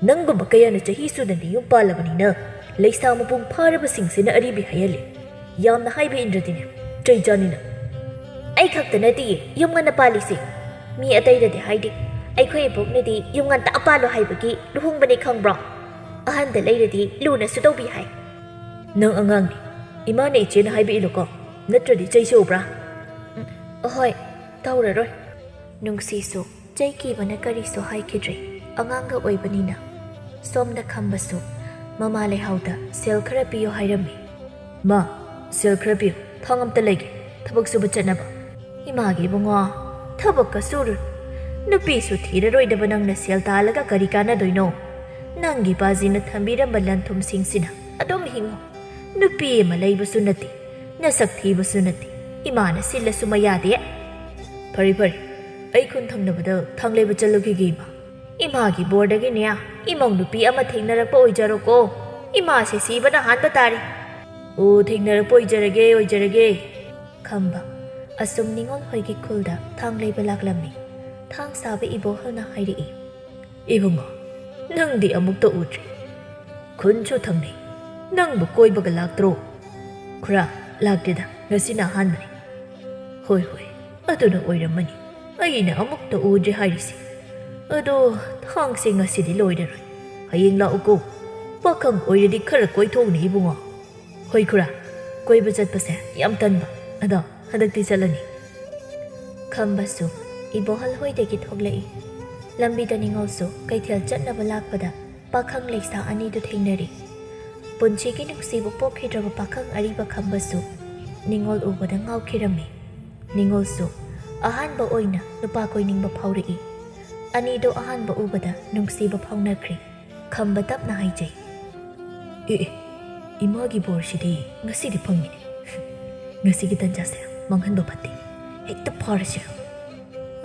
ꯅꯪꯒꯨꯝꯕ ꯀꯌꯥꯅ ꯆꯍꯤ ꯁꯨꯗꯅ ꯌꯨꯝ ꯄꯥꯜꯂꯕꯅꯤꯅ ꯂꯩꯁꯥ ꯃꯄꯨꯡ ꯐꯥꯔꯕꯁꯤꯡꯁꯤꯅ ꯑꯔꯤꯕꯤ ꯍꯥꯏꯍꯜꯂꯤ꯫ ꯌꯥꯝꯅ ꯍꯥꯏꯕ ꯏꯟꯗ꯭ꯔꯗꯤꯅꯦ, ꯆꯩ ꯆꯥꯅꯤ ꯅꯪ"꯫ "ꯑꯩ ꯈꯛꯇ ꯅꯠꯇꯤꯌꯦ ꯌꯨꯝ ꯉꯟꯅ ꯄꯥꯜꯂꯤꯁꯦ꯫ ꯃꯤ ꯑꯇꯩꯗꯗꯤ ꯍꯥꯏꯗꯦ꯫ ꯑꯩꯈꯣꯏ ꯏꯕꯣꯛꯅꯗꯤ ꯌꯨꯝ ꯉꯟꯇꯥ ꯄꯥꯜꯂꯣ ꯍꯥꯏꯕꯒꯤ ꯂꯨꯍꯣꯡꯕꯅꯦ ꯈꯪꯕ꯭ꯔꯣ? ꯑꯍꯟꯗ ꯂꯩꯔꯗꯤ ꯂꯨꯅꯁꯨ ꯇꯧꯕꯤ ꯍꯥꯏ"꯫ "ꯅꯪ ꯑꯉꯥꯡꯅꯤ꯫ ꯏꯃꯥꯅ ꯏꯆꯦꯅ ꯍꯥꯏꯕ ꯏꯜꯂꯨꯀꯣ, ꯅꯠꯇ꯭ꯔꯗꯤ ꯆꯩꯁꯨ ꯎꯕ꯭ꯔꯥ?" "ꯎꯝ, ꯑꯍꯣꯏ, ꯇꯧꯔꯔꯣꯏ"꯫ ꯅꯨꯡꯁꯤꯁꯨ ꯆꯩ ꯀꯤꯕꯅ ꯀꯔꯤꯁꯨ ꯍꯥꯏꯈꯤꯗ꯭ꯔꯦ꯫ ꯑꯉꯥꯡꯒ ꯑꯣꯏꯕꯅꯤꯅ꯫ ꯁꯣꯝꯗ ꯈꯝꯕꯁꯨ ꯃꯃꯥ ꯂꯩꯍꯥꯎꯗ ꯁꯦꯜ ꯈꯔ ꯄꯤꯌꯨ ꯍꯥꯏꯔꯝꯃꯤ꯫ "ꯃꯥ, ꯁꯦꯜ ꯈꯔ ꯄꯤꯌꯨ, ꯊꯥꯡ ꯑꯝꯇ ꯂꯩꯒꯦ, ꯊꯕꯛ ꯁꯨꯕ ꯆꯠꯅꯕ"꯫ "ꯏꯃꯥꯒꯤ ꯏꯕꯨꯡꯉꯣ, ꯊꯕꯛꯀ ꯁꯨꯔꯨ꯫ ꯅꯨꯄꯤꯁꯨ ꯊꯤꯔꯔꯣꯏꯗꯕ ꯅꯪꯅ ꯁꯦꯜ ꯇꯥꯜꯂꯒ ꯀꯔꯤ ꯀꯥꯟꯅꯗꯣꯏꯅꯣ? ꯅꯪꯒꯤ ꯄꯥꯖꯤꯅ ꯊꯝꯕꯤꯔꯝꯕ ꯂꯟ ꯊꯨꯝꯁꯤꯡꯁꯤꯅ ꯑꯗꯨꯝ ꯍꯤꯡꯉꯨ꯫ ꯅꯨꯄꯤ ꯑꯃ ꯂꯩꯕꯁꯨ ꯅꯠꯇꯦ, ꯅꯁꯛ ꯊꯤꯕꯁꯨ ꯅꯠꯇꯦ, ꯏꯃꯥꯅ ꯁꯤꯜꯂꯁꯨ ꯃꯌꯥꯗꯦ"꯫ "ꯐꯔꯦ ꯐꯔꯦ, ꯑꯩ ꯈꯨꯟ ꯊꯪꯅꯕꯗ ꯊꯥꯡ ꯂꯩꯕ ꯆꯠꯂꯨꯈꯤꯒꯦ ꯏꯃꯥ"꯫ "ꯏꯃꯥꯒꯤ ꯕꯣꯔꯗꯒꯤꯅꯦ ꯏꯃꯧ ꯅꯨꯄꯤ ꯑꯃ ꯊꯦꯡꯅꯔꯛꯄ ꯑꯣꯏꯖꯔꯣꯀꯣ꯫ ꯏꯃꯥꯁꯦ ꯁꯤꯕꯅ ꯍꯥꯟꯕ ꯇꯥꯔꯦ"꯫ "ꯑꯣ, ꯊꯦꯡꯅꯔꯛꯄ ꯑꯣꯏꯖꯔꯒꯦ, ꯑꯣꯏꯖꯔꯒꯦ"꯫ ꯈꯝꯕ ꯑꯁꯨꯝ ꯅꯤꯉꯣꯜ ꯍꯣꯏꯒꯤ ꯈꯨꯜꯗ ꯊꯥꯡ ꯂꯩꯕ ꯂꯥꯛꯂꯝꯃꯤ꯫ ꯊꯥꯡ ꯁꯥꯕ ꯏꯕꯣꯍꯜꯅ ꯍꯥꯏꯔꯛꯏ, "ꯏꯕꯨꯡꯉꯣ, ꯅꯪꯗꯤ ꯑꯃꯨꯛꯇ ꯎꯗ꯭ꯔꯤ꯫ ꯈꯨꯟꯁꯨ ꯊꯪꯅꯩ꯫ ꯅꯪꯕꯨ ꯀꯣꯏꯕꯒ ꯂꯥꯛꯇ꯭ꯔꯣ?" "ꯈꯨꯔꯥ, ꯂꯥꯛꯇꯦꯗ, ꯉꯁꯤꯅ ꯑꯍꯥꯟꯕꯅꯤ"꯫ "ꯍꯣꯏ ꯍꯣꯏ, ꯑꯗꯨꯅ ꯑꯣꯏꯔꯝꯃꯅꯤ꯫ ꯑꯩꯅ ꯑꯃꯨꯛꯇ ꯎꯗ꯭ꯔꯤ ꯍꯥꯏꯔꯤꯁꯦ꯫ ꯑꯗꯣ ꯊꯥꯡꯁꯦ ꯉꯁꯤꯗꯤ ꯂꯣꯏꯔꯔꯣꯏ꯫ ꯍꯌꯦꯡ ꯂꯥꯛꯎꯀꯣ꯫ ꯄꯥꯈꯪ ꯑꯣꯏꯔꯗꯤ ꯈꯔ ꯀꯣꯏꯊꯣꯛꯎꯅꯦ ꯏꯕꯨꯡꯉꯣ꯫ ꯍꯣꯏ ꯈꯨꯔꯥ, ꯀꯣꯏꯕ ꯆꯠꯄꯁꯦ ꯌꯥꯝ ꯇꯟꯕ꯫ ꯑꯗꯣ ꯍꯟꯗꯛꯇꯤ ꯆꯠꯂꯅꯤ꯫ ꯈꯝꯕꯁꯨ ꯏꯕꯣꯍꯜ ꯍꯣꯏꯗꯒꯤ ꯊꯣꯛꯂꯛꯏ꯫ ꯂꯝꯕꯤꯗ ꯅꯤꯉꯣꯜꯁꯨ ꯀꯩꯊꯦꯜ ꯆꯠꯅꯕ ꯂꯥꯛꯄꯗ ꯄꯥꯈꯪ ꯂꯩꯁꯥ ꯑꯅꯤꯗꯨ ꯊꯦꯡꯅꯔꯤ꯫ ꯄꯨꯟꯁꯤꯒꯤ ꯅꯨꯡꯁꯤꯕ ꯄꯣꯛꯈꯤꯗ꯭ꯔꯕ ꯄꯥꯈꯪ ꯑꯔꯤꯕ ꯈꯝꯕꯁꯨ ꯅꯤꯉꯣꯜ ꯎꯕꯗ ꯉꯥꯎꯈꯤꯔꯝꯃꯤ꯫ ꯅꯤꯉꯣꯜꯁꯨ ꯑꯍꯥꯟꯕ ꯑꯣꯏꯅ ꯅꯨꯄꯥ ꯀꯣꯏꯅꯤꯡꯕ ꯐꯥꯎꯔꯛꯏ꯫ ꯑꯅꯤꯗꯣ ꯑꯍꯥꯟꯕ ꯎꯕꯗ ꯅꯨꯡꯁꯤꯕ ꯐꯥꯎꯅꯈ꯭ꯔꯦ꯫ ꯈꯝꯕ ꯇꯞꯅ ꯍꯥꯏꯖꯩ, "ꯑꯦ, ꯑꯦ, ꯏꯃꯥꯒꯤ ꯕꯣꯔꯁꯤꯗꯤ ꯉꯁꯤꯗꯤ ꯐꯪꯉꯤꯅꯦ꯫ ꯉꯁꯤꯒꯤ ꯇꯟꯖꯥꯁꯦ ꯃꯥꯡꯍꯟꯕ ꯐꯠꯇꯦ꯫ ꯍꯦꯛꯇ ꯐꯥꯔꯁꯤꯔ?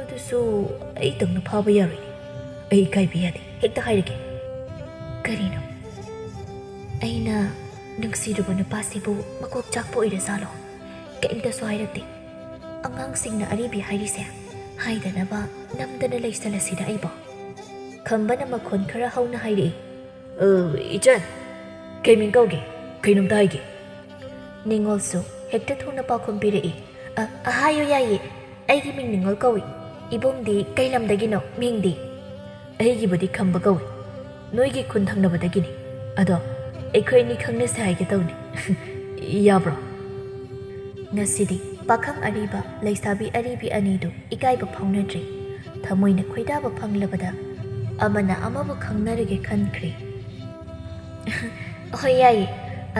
ꯑꯗꯨꯁꯨ ꯑꯩꯇꯪꯅ ꯐꯥꯕ ꯌꯥꯔꯣꯏꯅꯦ꯫ ꯑꯩ ꯏꯀꯥꯏꯕ ꯌꯥꯗꯦ꯫ ꯍꯦꯛꯇ ꯍꯥꯏꯔꯒꯦ꯫" "ꯀꯔꯤꯅꯣ?" "ꯑꯩꯅ ꯅꯨꯡꯁꯤꯔꯨꯕ ꯅꯨꯄꯥꯁꯤꯕꯨ ꯃꯀꯣꯛ ꯆꯥꯛꯄ ꯑꯣꯏꯔꯖꯥꯠꯂꯣ? ꯀꯩꯝꯇꯁꯨ ꯍꯥꯏꯔꯛꯇꯦ꯫ ꯑꯉꯥꯡꯁꯤꯡꯅ ꯑꯔꯤꯕꯤ ꯍꯥꯏꯔꯤꯁꯦ ꯍꯥꯏꯗꯅꯕ ꯅꯝꯗꯅ ꯂꯩꯁꯜꯂꯁꯤꯔ ꯑꯩꯕꯣ?" ꯈꯝꯕꯅ ꯃꯈꯣꯟ ꯈꯔ ꯍꯧꯅ ꯍꯥꯏꯔꯛꯏ꯫ "ꯑ, ꯏꯆꯟ, ꯀꯩ ꯃꯤꯡ ꯀꯧꯒꯦ? ꯀꯩꯅꯣꯝꯇ ꯍꯥꯏꯒꯦ꯫" ꯅꯤꯉꯣꯜꯁꯨ ꯍꯦꯛꯇ ꯊꯨꯅ ꯄꯥꯎꯈꯨꯝ ꯄꯤꯔꯛꯏ꯫ "ꯑ, ꯑ, ꯍꯥꯏꯌꯨ ꯌꯥꯏꯌꯦ꯫ ꯑꯩꯒꯤ ꯃꯤꯡ ꯅꯤꯉꯣꯜ ꯀꯧꯏ꯫ ꯏꯕꯨꯡꯗꯤ ꯀꯩ ꯂꯝꯗꯒꯤꯅꯣ? ꯃꯤꯡꯗꯤ?" "ꯑꯩꯒꯤꯕꯨꯗꯤ ꯈꯝꯕ ꯀꯧꯏ꯫ ꯅꯣꯏꯒꯤ ꯈꯨꯟ ꯊꯪꯅꯕꯗꯒꯤꯅꯤ꯫ ꯑꯗꯣ ꯑꯩꯈꯣꯏ ꯑꯅꯤ ꯈꯪꯅꯁꯦ ꯍꯥꯏꯒꯦ ꯇꯧꯅꯤ꯫ ꯌꯥꯕ꯭ꯔꯣ?" ꯉꯁꯤꯗꯤ ꯄꯥꯈꯪ ꯑꯔꯤꯕ, ꯂꯩꯁꯥꯕꯤ ꯑꯔꯤꯕꯤ ꯑꯅꯤꯗꯨ ꯏꯀꯥꯏꯕ ꯐꯥꯎꯅꯗ꯭ꯔꯦ꯫ ꯊꯃꯣꯏꯅ ꯈꯣꯏꯗꯥꯕ ꯐꯪꯂꯕꯗ ꯑꯃꯅ ꯑꯃꯕꯨ ꯈꯪꯅꯔꯒꯦ ꯈꯟꯈ꯭ꯔꯦ꯫ "ꯍꯣꯏ, ꯌꯥꯏꯌꯦ꯫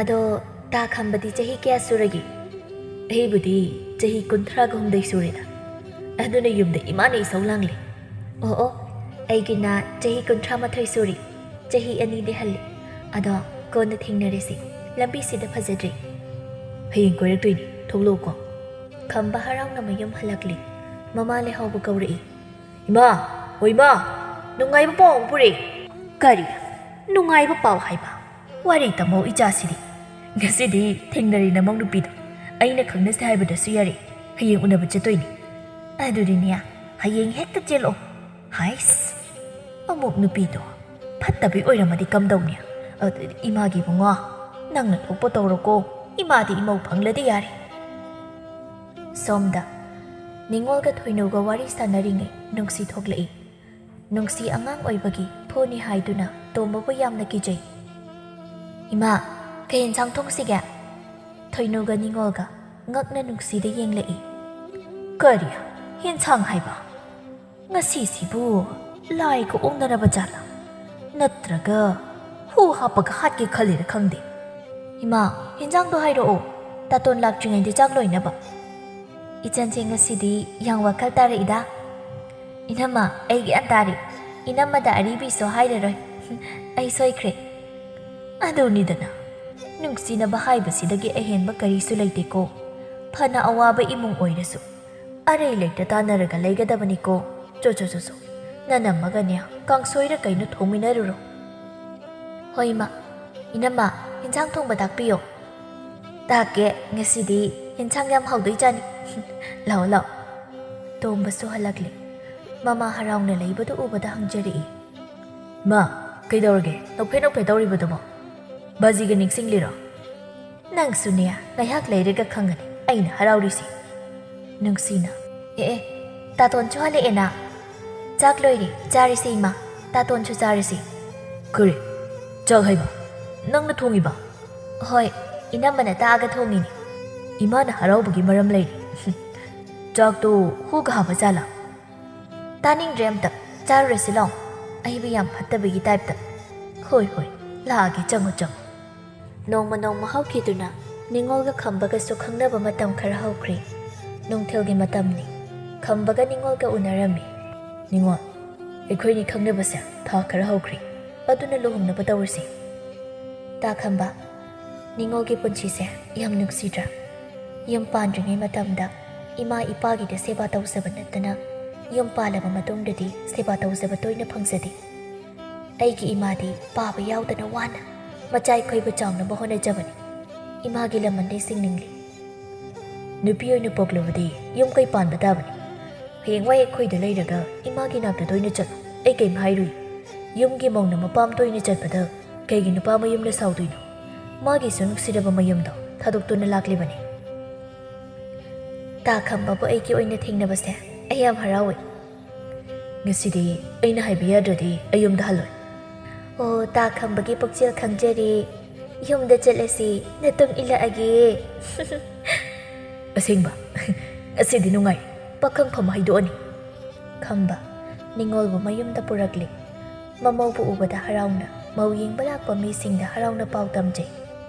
ꯑꯗꯣ ꯇꯥ ꯈꯝꯕꯗꯤ ꯆꯍꯤ ꯀꯌꯥ ꯁꯨꯔꯒꯦ?" "ꯑꯩꯕꯨꯗꯤ ꯆꯍꯤ ꯀꯨꯟꯊ꯭ꯔꯥꯒ ꯍꯨꯝꯗꯣꯏ ꯁꯨꯔꯦꯗ꯫ ꯑꯗꯨꯅ ꯌꯨꯝꯗ ꯏꯃꯥꯅ ꯏꯁꯧ ꯂꯥꯡꯂꯤ꯫" "ꯑꯣ, ꯑꯣ, ꯑꯩꯒꯤꯅ ꯆꯍꯤ ꯀꯨꯟꯊ꯭ꯔꯥ ꯃꯥꯊꯣꯏ ꯁꯨꯔꯤ꯫ ꯆꯍꯤ ꯑꯅꯤꯗꯤ ꯍꯜꯂꯤ꯫ ꯑꯗꯣ ꯀꯣꯟꯅ ꯊꯦꯡꯅꯔꯁꯤ꯫ ꯂꯝꯕꯤꯁꯤꯗ ꯐꯖꯗ꯭ꯔꯦ꯫" "ꯍꯌꯦꯡ ꯀꯣꯏꯔꯛꯇꯣꯏꯅꯤ꯫ ꯊꯣꯛꯂꯛꯎꯀꯣ꯫" ꯈꯝꯕ ꯍꯔꯥꯎꯅ ꯃꯌꯨꯝ ꯍꯜꯂꯛꯂꯤ꯫ ꯃꯃꯥ ꯂꯩꯍꯥꯎꯕ ꯀꯧꯔꯛꯏ꯫ "ꯏꯃꯥ, ꯑꯣ ꯏꯃꯥ, ꯅꯨꯡꯉꯥꯏꯕ ꯄꯥꯎ ꯑꯃ ꯄꯨꯔꯛꯏ꯫" "ꯀꯔꯤ? ꯅꯨꯡꯉꯥꯏꯕ ꯄꯥꯎ ꯍꯥꯏꯕ? ꯋꯥꯔꯤ ꯇꯝꯃꯣ ꯏꯆꯥꯁꯤꯗꯤ꯫ ꯉꯁꯤꯗꯤ ꯊꯦꯡꯅꯔꯦ ꯅꯃꯧ ꯅꯨꯄꯤꯗꯣ꯫ ꯑꯩꯅ ꯈꯪꯅꯁꯦ ꯍꯥꯏꯕꯗꯁꯨ ꯌꯥꯔꯦ꯫ ꯍꯌꯦꯡ ꯎꯅꯕ ꯆꯠꯇꯣꯏꯅꯤ꯫" "ꯑꯗꯨꯗꯤꯅꯦ, ꯍꯌꯦꯡ ꯍꯦꯛꯇ ꯆꯦꯜꯂꯛꯑꯣ꯫" "ꯍꯥꯏꯁ, ꯑꯃꯨꯛ ꯅꯨꯄꯤꯗꯣ ꯐꯠꯇꯕꯤ ꯑꯣꯏꯔꯝꯃꯗꯤ ꯀꯝꯗꯧꯅꯤ? ꯑꯗꯨꯗꯤ ꯏꯃꯥꯒꯤ ꯏꯕꯨꯡꯉꯣ, ꯅꯪꯅ ꯊꯣꯛꯄ ꯇꯧꯔꯣꯀꯣ꯫ ꯏꯃꯥꯗꯤ ꯏꯃꯧ ꯐꯪꯂꯗꯤ ꯌꯥꯔꯦ꯫" ꯁꯣꯝꯗ ꯅꯤꯉꯣꯜꯒ ꯊꯣꯏꯅꯨꯒ ꯋꯥꯔꯤ ꯁꯥꯟꯅꯔꯤꯉꯩ ꯅꯨꯡꯁꯤ ꯊꯣꯛꯂꯛꯏ꯫ ꯅꯨꯡꯁꯤ ꯑꯉꯥꯡ ꯑꯣꯏꯕꯒꯤ ꯐꯨꯅꯤ ꯍꯥꯏꯗꯨꯅ ꯇꯣꯝꯕꯕꯨ ꯌꯥꯝꯅ ꯀꯤꯖꯩ꯫ "ꯏꯃꯥ, ꯀꯩ ꯌꯦꯟꯁꯥꯡ ꯊꯣꯡꯁꯤꯒꯦ?" ꯊꯣꯏꯅꯨꯒ ꯅꯤꯉꯣꯜꯒ ꯉꯛꯅ ꯅꯨꯡꯁꯤꯗ ꯌꯦꯡꯂꯛꯏ꯫ "ꯀꯔꯤ? ꯌꯦꯟꯁꯥꯡ ꯍꯥꯏꯕ? ꯉꯁꯤꯁꯤꯕꯨ ꯂꯥꯏꯒ ꯑꯣꯛꯅꯔꯕ ꯖꯥꯠꯂꯥ? ꯅꯠꯇ꯭ꯔꯒ ꯍꯨ ꯍꯥꯞꯄꯒ ꯍꯥꯠꯀꯦ ꯈꯜꯂꯤꯔ ꯈꯪꯗꯦ꯫ ꯏꯃꯥ, ꯌꯦꯟꯁꯥꯡꯗꯣ ꯍꯥꯏꯔꯛꯑꯣ, ꯇꯥꯇꯣꯟ ꯂꯥꯛꯇ꯭ꯔꯤꯉꯩꯗ ꯆꯥꯛ ꯂꯣꯏꯅꯕ꯫ ꯏꯆꯟꯁꯦ ꯉꯁꯤꯗꯤ ꯌꯥꯝ ꯋꯥꯈꯜ ꯇꯥꯔꯛꯏꯗ꯫" "ꯏꯅꯝꯃ, ꯑꯩ ꯒ꯭ꯌꯥꯟ ꯇꯥꯔꯦ꯫ ꯏꯅꯝꯃꯗ ꯑꯔꯤꯕꯤꯁꯨ ꯍꯥꯏꯔꯔꯣꯏ꯫ ꯑꯩ ꯁꯣꯏꯈ꯭ꯔꯦ꯫" ꯑꯗꯨꯅꯤꯗꯅ, ꯅꯨꯡꯁꯤꯅꯕ ꯍꯥꯏꯕꯁꯤꯗꯒꯤ ꯑꯍꯦꯟꯕ ꯀꯔꯤꯁꯨ ꯂꯩꯇꯦꯀꯣ꯫ ꯐꯅ ꯑꯋꯥꯕ ꯏꯃꯨꯡ ꯑꯣꯏꯔꯁꯨ, ꯑꯔꯩ ꯂꯩꯇ ꯇꯥꯟꯅꯔꯒ ꯂꯩꯒꯗꯕꯅꯤꯀꯣ꯫ ꯆꯣ, ꯆꯣ, ꯆꯣ, ꯆꯣ꯫ ꯅꯅꯝꯃꯒꯅꯦ, ꯀꯥꯡꯁꯣꯏꯔ ꯀꯩꯅꯣ ꯊꯣꯡꯃꯤꯟꯅꯔꯨꯔꯣ꯫ "ꯍꯣꯏ, ꯏꯃꯥ꯫ ꯏꯅꯝꯃ, ꯏꯟꯁꯥꯡ ꯊꯣꯡꯕ ꯇꯥꯛꯄꯤꯌꯣ꯫" "ꯇꯥꯛꯀꯦ, ꯉꯁꯤꯗꯤ ꯏꯟꯁꯥꯡ ꯌꯥꯝ ꯍꯥꯎꯗꯣꯏ ꯖꯥꯠꯅꯤ꯫ ꯂꯥꯛꯑꯣ, ꯂꯥꯛꯑꯣ꯫" ꯇꯣꯝꯕꯁꯨ ꯍꯜꯂꯛꯂꯦ꯫ ꯃꯃꯥ ꯍꯔꯥꯎꯅ ꯂꯩꯕꯗꯨ ꯎꯕꯗ ꯍꯪꯖꯔꯛꯏ꯫ "ꯃꯥ, ꯀꯩꯗꯧꯔꯒꯦ? ꯅꯣꯛꯐꯦꯠ ꯅꯣꯛꯐꯦꯠ ꯇꯧꯔꯤꯕꯗꯨꯕꯣ? ꯕꯥꯖꯤꯒ ꯅꯤꯡꯁꯤꯡꯂꯤꯔꯣ?" "ꯅꯪꯁꯨꯅꯦ, ꯉꯥꯏꯍꯥꯛ ꯂꯩꯔꯒ ꯈꯪꯒꯅꯤ ꯑꯩꯅ ꯍꯔꯥꯎꯔꯤꯁꯦ꯫" ꯅꯨꯡꯁꯤꯅ, "ꯑꯦ, ꯑꯦ, ꯇꯥꯇꯣꯟꯁꯨ ꯍꯜꯂꯛꯑꯦꯅ꯫ ꯆꯥꯛ ꯂꯣꯏꯔꯦ, ꯆꯥꯔꯁꯦ ꯏꯃꯥ꯫ ꯇꯥꯇꯣꯟꯁꯨ ꯆꯥꯔꯁꯦ꯫" "ꯀꯔꯤ? ꯆꯥꯛ ꯍꯥꯏꯕ? ꯅꯪꯅ ꯊꯣꯡꯉꯤꯕ?" "ꯍꯣꯏ, ꯏꯅꯝꯃꯅ ꯇꯥꯛꯑꯒ ꯊꯣꯡꯉꯤꯅꯦ꯫" "ꯏꯃꯥꯅ ꯍꯔꯥꯎꯕꯒꯤ ꯃꯔꯝ ꯂꯩꯔꯦ꯫ ꯆꯥꯛꯇꯣ ꯍꯨꯒ ꯍꯥꯞꯄ ꯖꯥꯠꯂꯥ?" "ꯇꯥꯅꯤꯡꯗ꯭ꯔꯦ ꯑꯝꯇ꯫ ꯆꯥꯔꯨꯔꯁꯤ ꯂꯥꯎ꯫ ꯑꯩꯕꯨ ꯌꯥꯝ ꯐꯠꯇꯕꯒꯤ ꯇꯥꯏꯞꯇ꯫" "ꯍꯣꯏ, ꯍꯣꯏ, ꯂꯥꯛꯑꯒꯦ, ꯆꯪꯉꯣ, ꯆꯪꯉꯣ꯫" ꯅꯣꯡꯃ ꯅꯣꯡꯃ ꯍꯧꯈꯤꯗꯨꯅ ꯅꯤꯉꯣꯜꯒ ꯈꯝꯕꯒꯁꯨ ꯈꯪꯅꯕ ꯃꯇꯝ ꯈꯔ ꯍꯧꯈ꯭ꯔꯦ꯫ ꯅꯨꯡꯊꯤꯜꯒꯤ ꯃꯇꯝꯅꯤ꯫ ꯈꯝꯕꯒ ꯅꯤꯉꯣꯜꯒ ꯎꯅꯔꯝꯃꯤ꯫ "ꯅꯤꯉꯣꯜ, ꯑꯩꯈꯣꯏꯅꯤ ꯈꯪꯅꯕꯁꯦ ꯊꯥ ꯈꯔ ꯍꯧꯈ꯭ꯔꯦ, ꯑꯗꯨꯅ ꯂꯨꯍꯣꯡꯅꯕ ꯇꯧꯔꯁꯤ꯫" ꯇꯥ ꯈꯝꯕ, ꯅꯤꯉꯣꯜꯒꯤ ꯄꯨꯟꯁꯤꯁꯦ ꯌꯥꯝ ꯅꯨꯡꯁꯤꯗ꯭ꯔꯥ? ꯌꯨꯝ ꯄꯥꯟꯗ꯭ꯔꯤꯉꯩ ꯃꯇꯝꯗ ꯏꯃꯥ ꯏꯄꯥꯒꯤꯗ ꯁꯦꯕꯥ ꯇꯧꯖꯕ ꯅꯠꯇꯅ, ꯌꯨꯝ ꯄꯥꯜꯂꯕ ꯃꯇꯨꯡꯗꯗꯤ ꯁꯦꯕꯥ ꯇꯧꯖꯕ ꯇꯣꯏꯅ ꯐꯪꯖꯗꯦ꯫ ꯑꯩꯒꯤ ꯏꯃꯥꯗꯤ ꯄꯥꯕ ꯌꯥꯎꯗꯅ ꯋꯥꯅ ꯃꯆꯥ ꯑꯩꯈꯣꯏꯕꯨ ꯆꯥꯎꯅꯕ ꯍꯣꯠꯅꯖꯕꯅꯤ꯫ ꯏꯃꯥꯒꯤ ꯂꯃꯟꯗꯤ ꯁꯤꯡꯅꯤꯡꯂꯤ꯫ "ꯅꯨꯄꯤ ꯑꯣꯏꯅ ꯄꯣꯛꯂꯕꯗꯤ ꯌꯨꯝ ꯀꯩ ꯄꯥꯟꯕ ꯇꯥꯕꯅꯤ꯫ ꯍꯌꯦꯡꯋꯥꯏ ꯑꯩꯈꯣꯏꯗ ꯂꯩꯔꯒ ꯏꯃꯥꯒꯤ ꯅꯥꯛꯇ ꯇꯣꯏꯅ ꯆꯠꯂꯨ꯫ ꯑꯩ ꯀꯩꯝ ꯍꯥꯏꯔꯨꯏ꯫ ꯌꯨꯝꯒꯤ ꯃꯧꯅ ꯃꯄꯥꯝ ꯇꯣꯏꯅ ꯆꯠꯄꯗ ꯀꯩꯒꯤ ꯅꯨꯄꯥ ꯃꯌꯨꯝꯅ ꯁꯥꯎꯗꯣꯏꯅꯣ? ꯃꯥꯒꯤꯁꯨ ꯅꯨꯡꯁꯤꯔꯕ ꯃꯌꯨꯝꯗꯣ ꯊꯥꯗꯣꯛꯇꯨꯅ ꯂꯥꯛꯂꯤꯕꯅꯤ꯫" ꯇꯥ ꯈꯝꯕꯕꯨ ꯑꯩꯒꯤ ꯑꯣꯏꯅ ꯊꯦꯡꯅꯕꯁꯦ ꯑꯩ ꯌꯥꯝ ꯍꯔꯥꯎꯏ꯫ ꯉꯁꯤꯗꯤ ꯑꯩꯅ ꯍꯥꯏꯕ ꯌꯥꯗ꯭ꯔꯗꯤ ꯑꯩ ꯌꯨꯝꯗ ꯍꯜꯂꯣꯏ꯫ ꯑꯣ, ꯇꯥ ꯈꯝꯕꯒꯤ ꯄꯨꯛꯆꯦꯜ ꯈꯪꯖꯔꯦ꯫ ꯌꯨꯝꯗ ꯆꯠꯂꯁꯤ, ꯅꯇꯨꯡ ꯏꯜꯂꯛꯑꯒꯦ꯫ ꯑꯁꯦꯡꯕ? ꯑꯁꯤꯗꯤ ꯅꯨꯡꯉꯥꯏ꯫ ꯄꯥꯈꯪꯐꯝ ꯍꯥꯏꯗꯣꯛꯑꯅꯤ꯫ ꯈꯝꯕ ꯅꯤꯉꯣꯜꯕꯨ ꯃꯌꯨꯝꯗ ꯄꯨꯔꯛꯂꯦ꯫ ꯃꯃꯧꯕꯨ ꯎꯕꯗ ꯍꯔꯥꯎꯅ ꯃꯧ ꯌꯦꯡꯕ ꯂꯥꯛꯄ ꯃꯤꯁꯤꯡꯗ ꯍꯔꯥꯎꯅ ꯄꯥꯎ ꯇꯝꯖꯩ꯫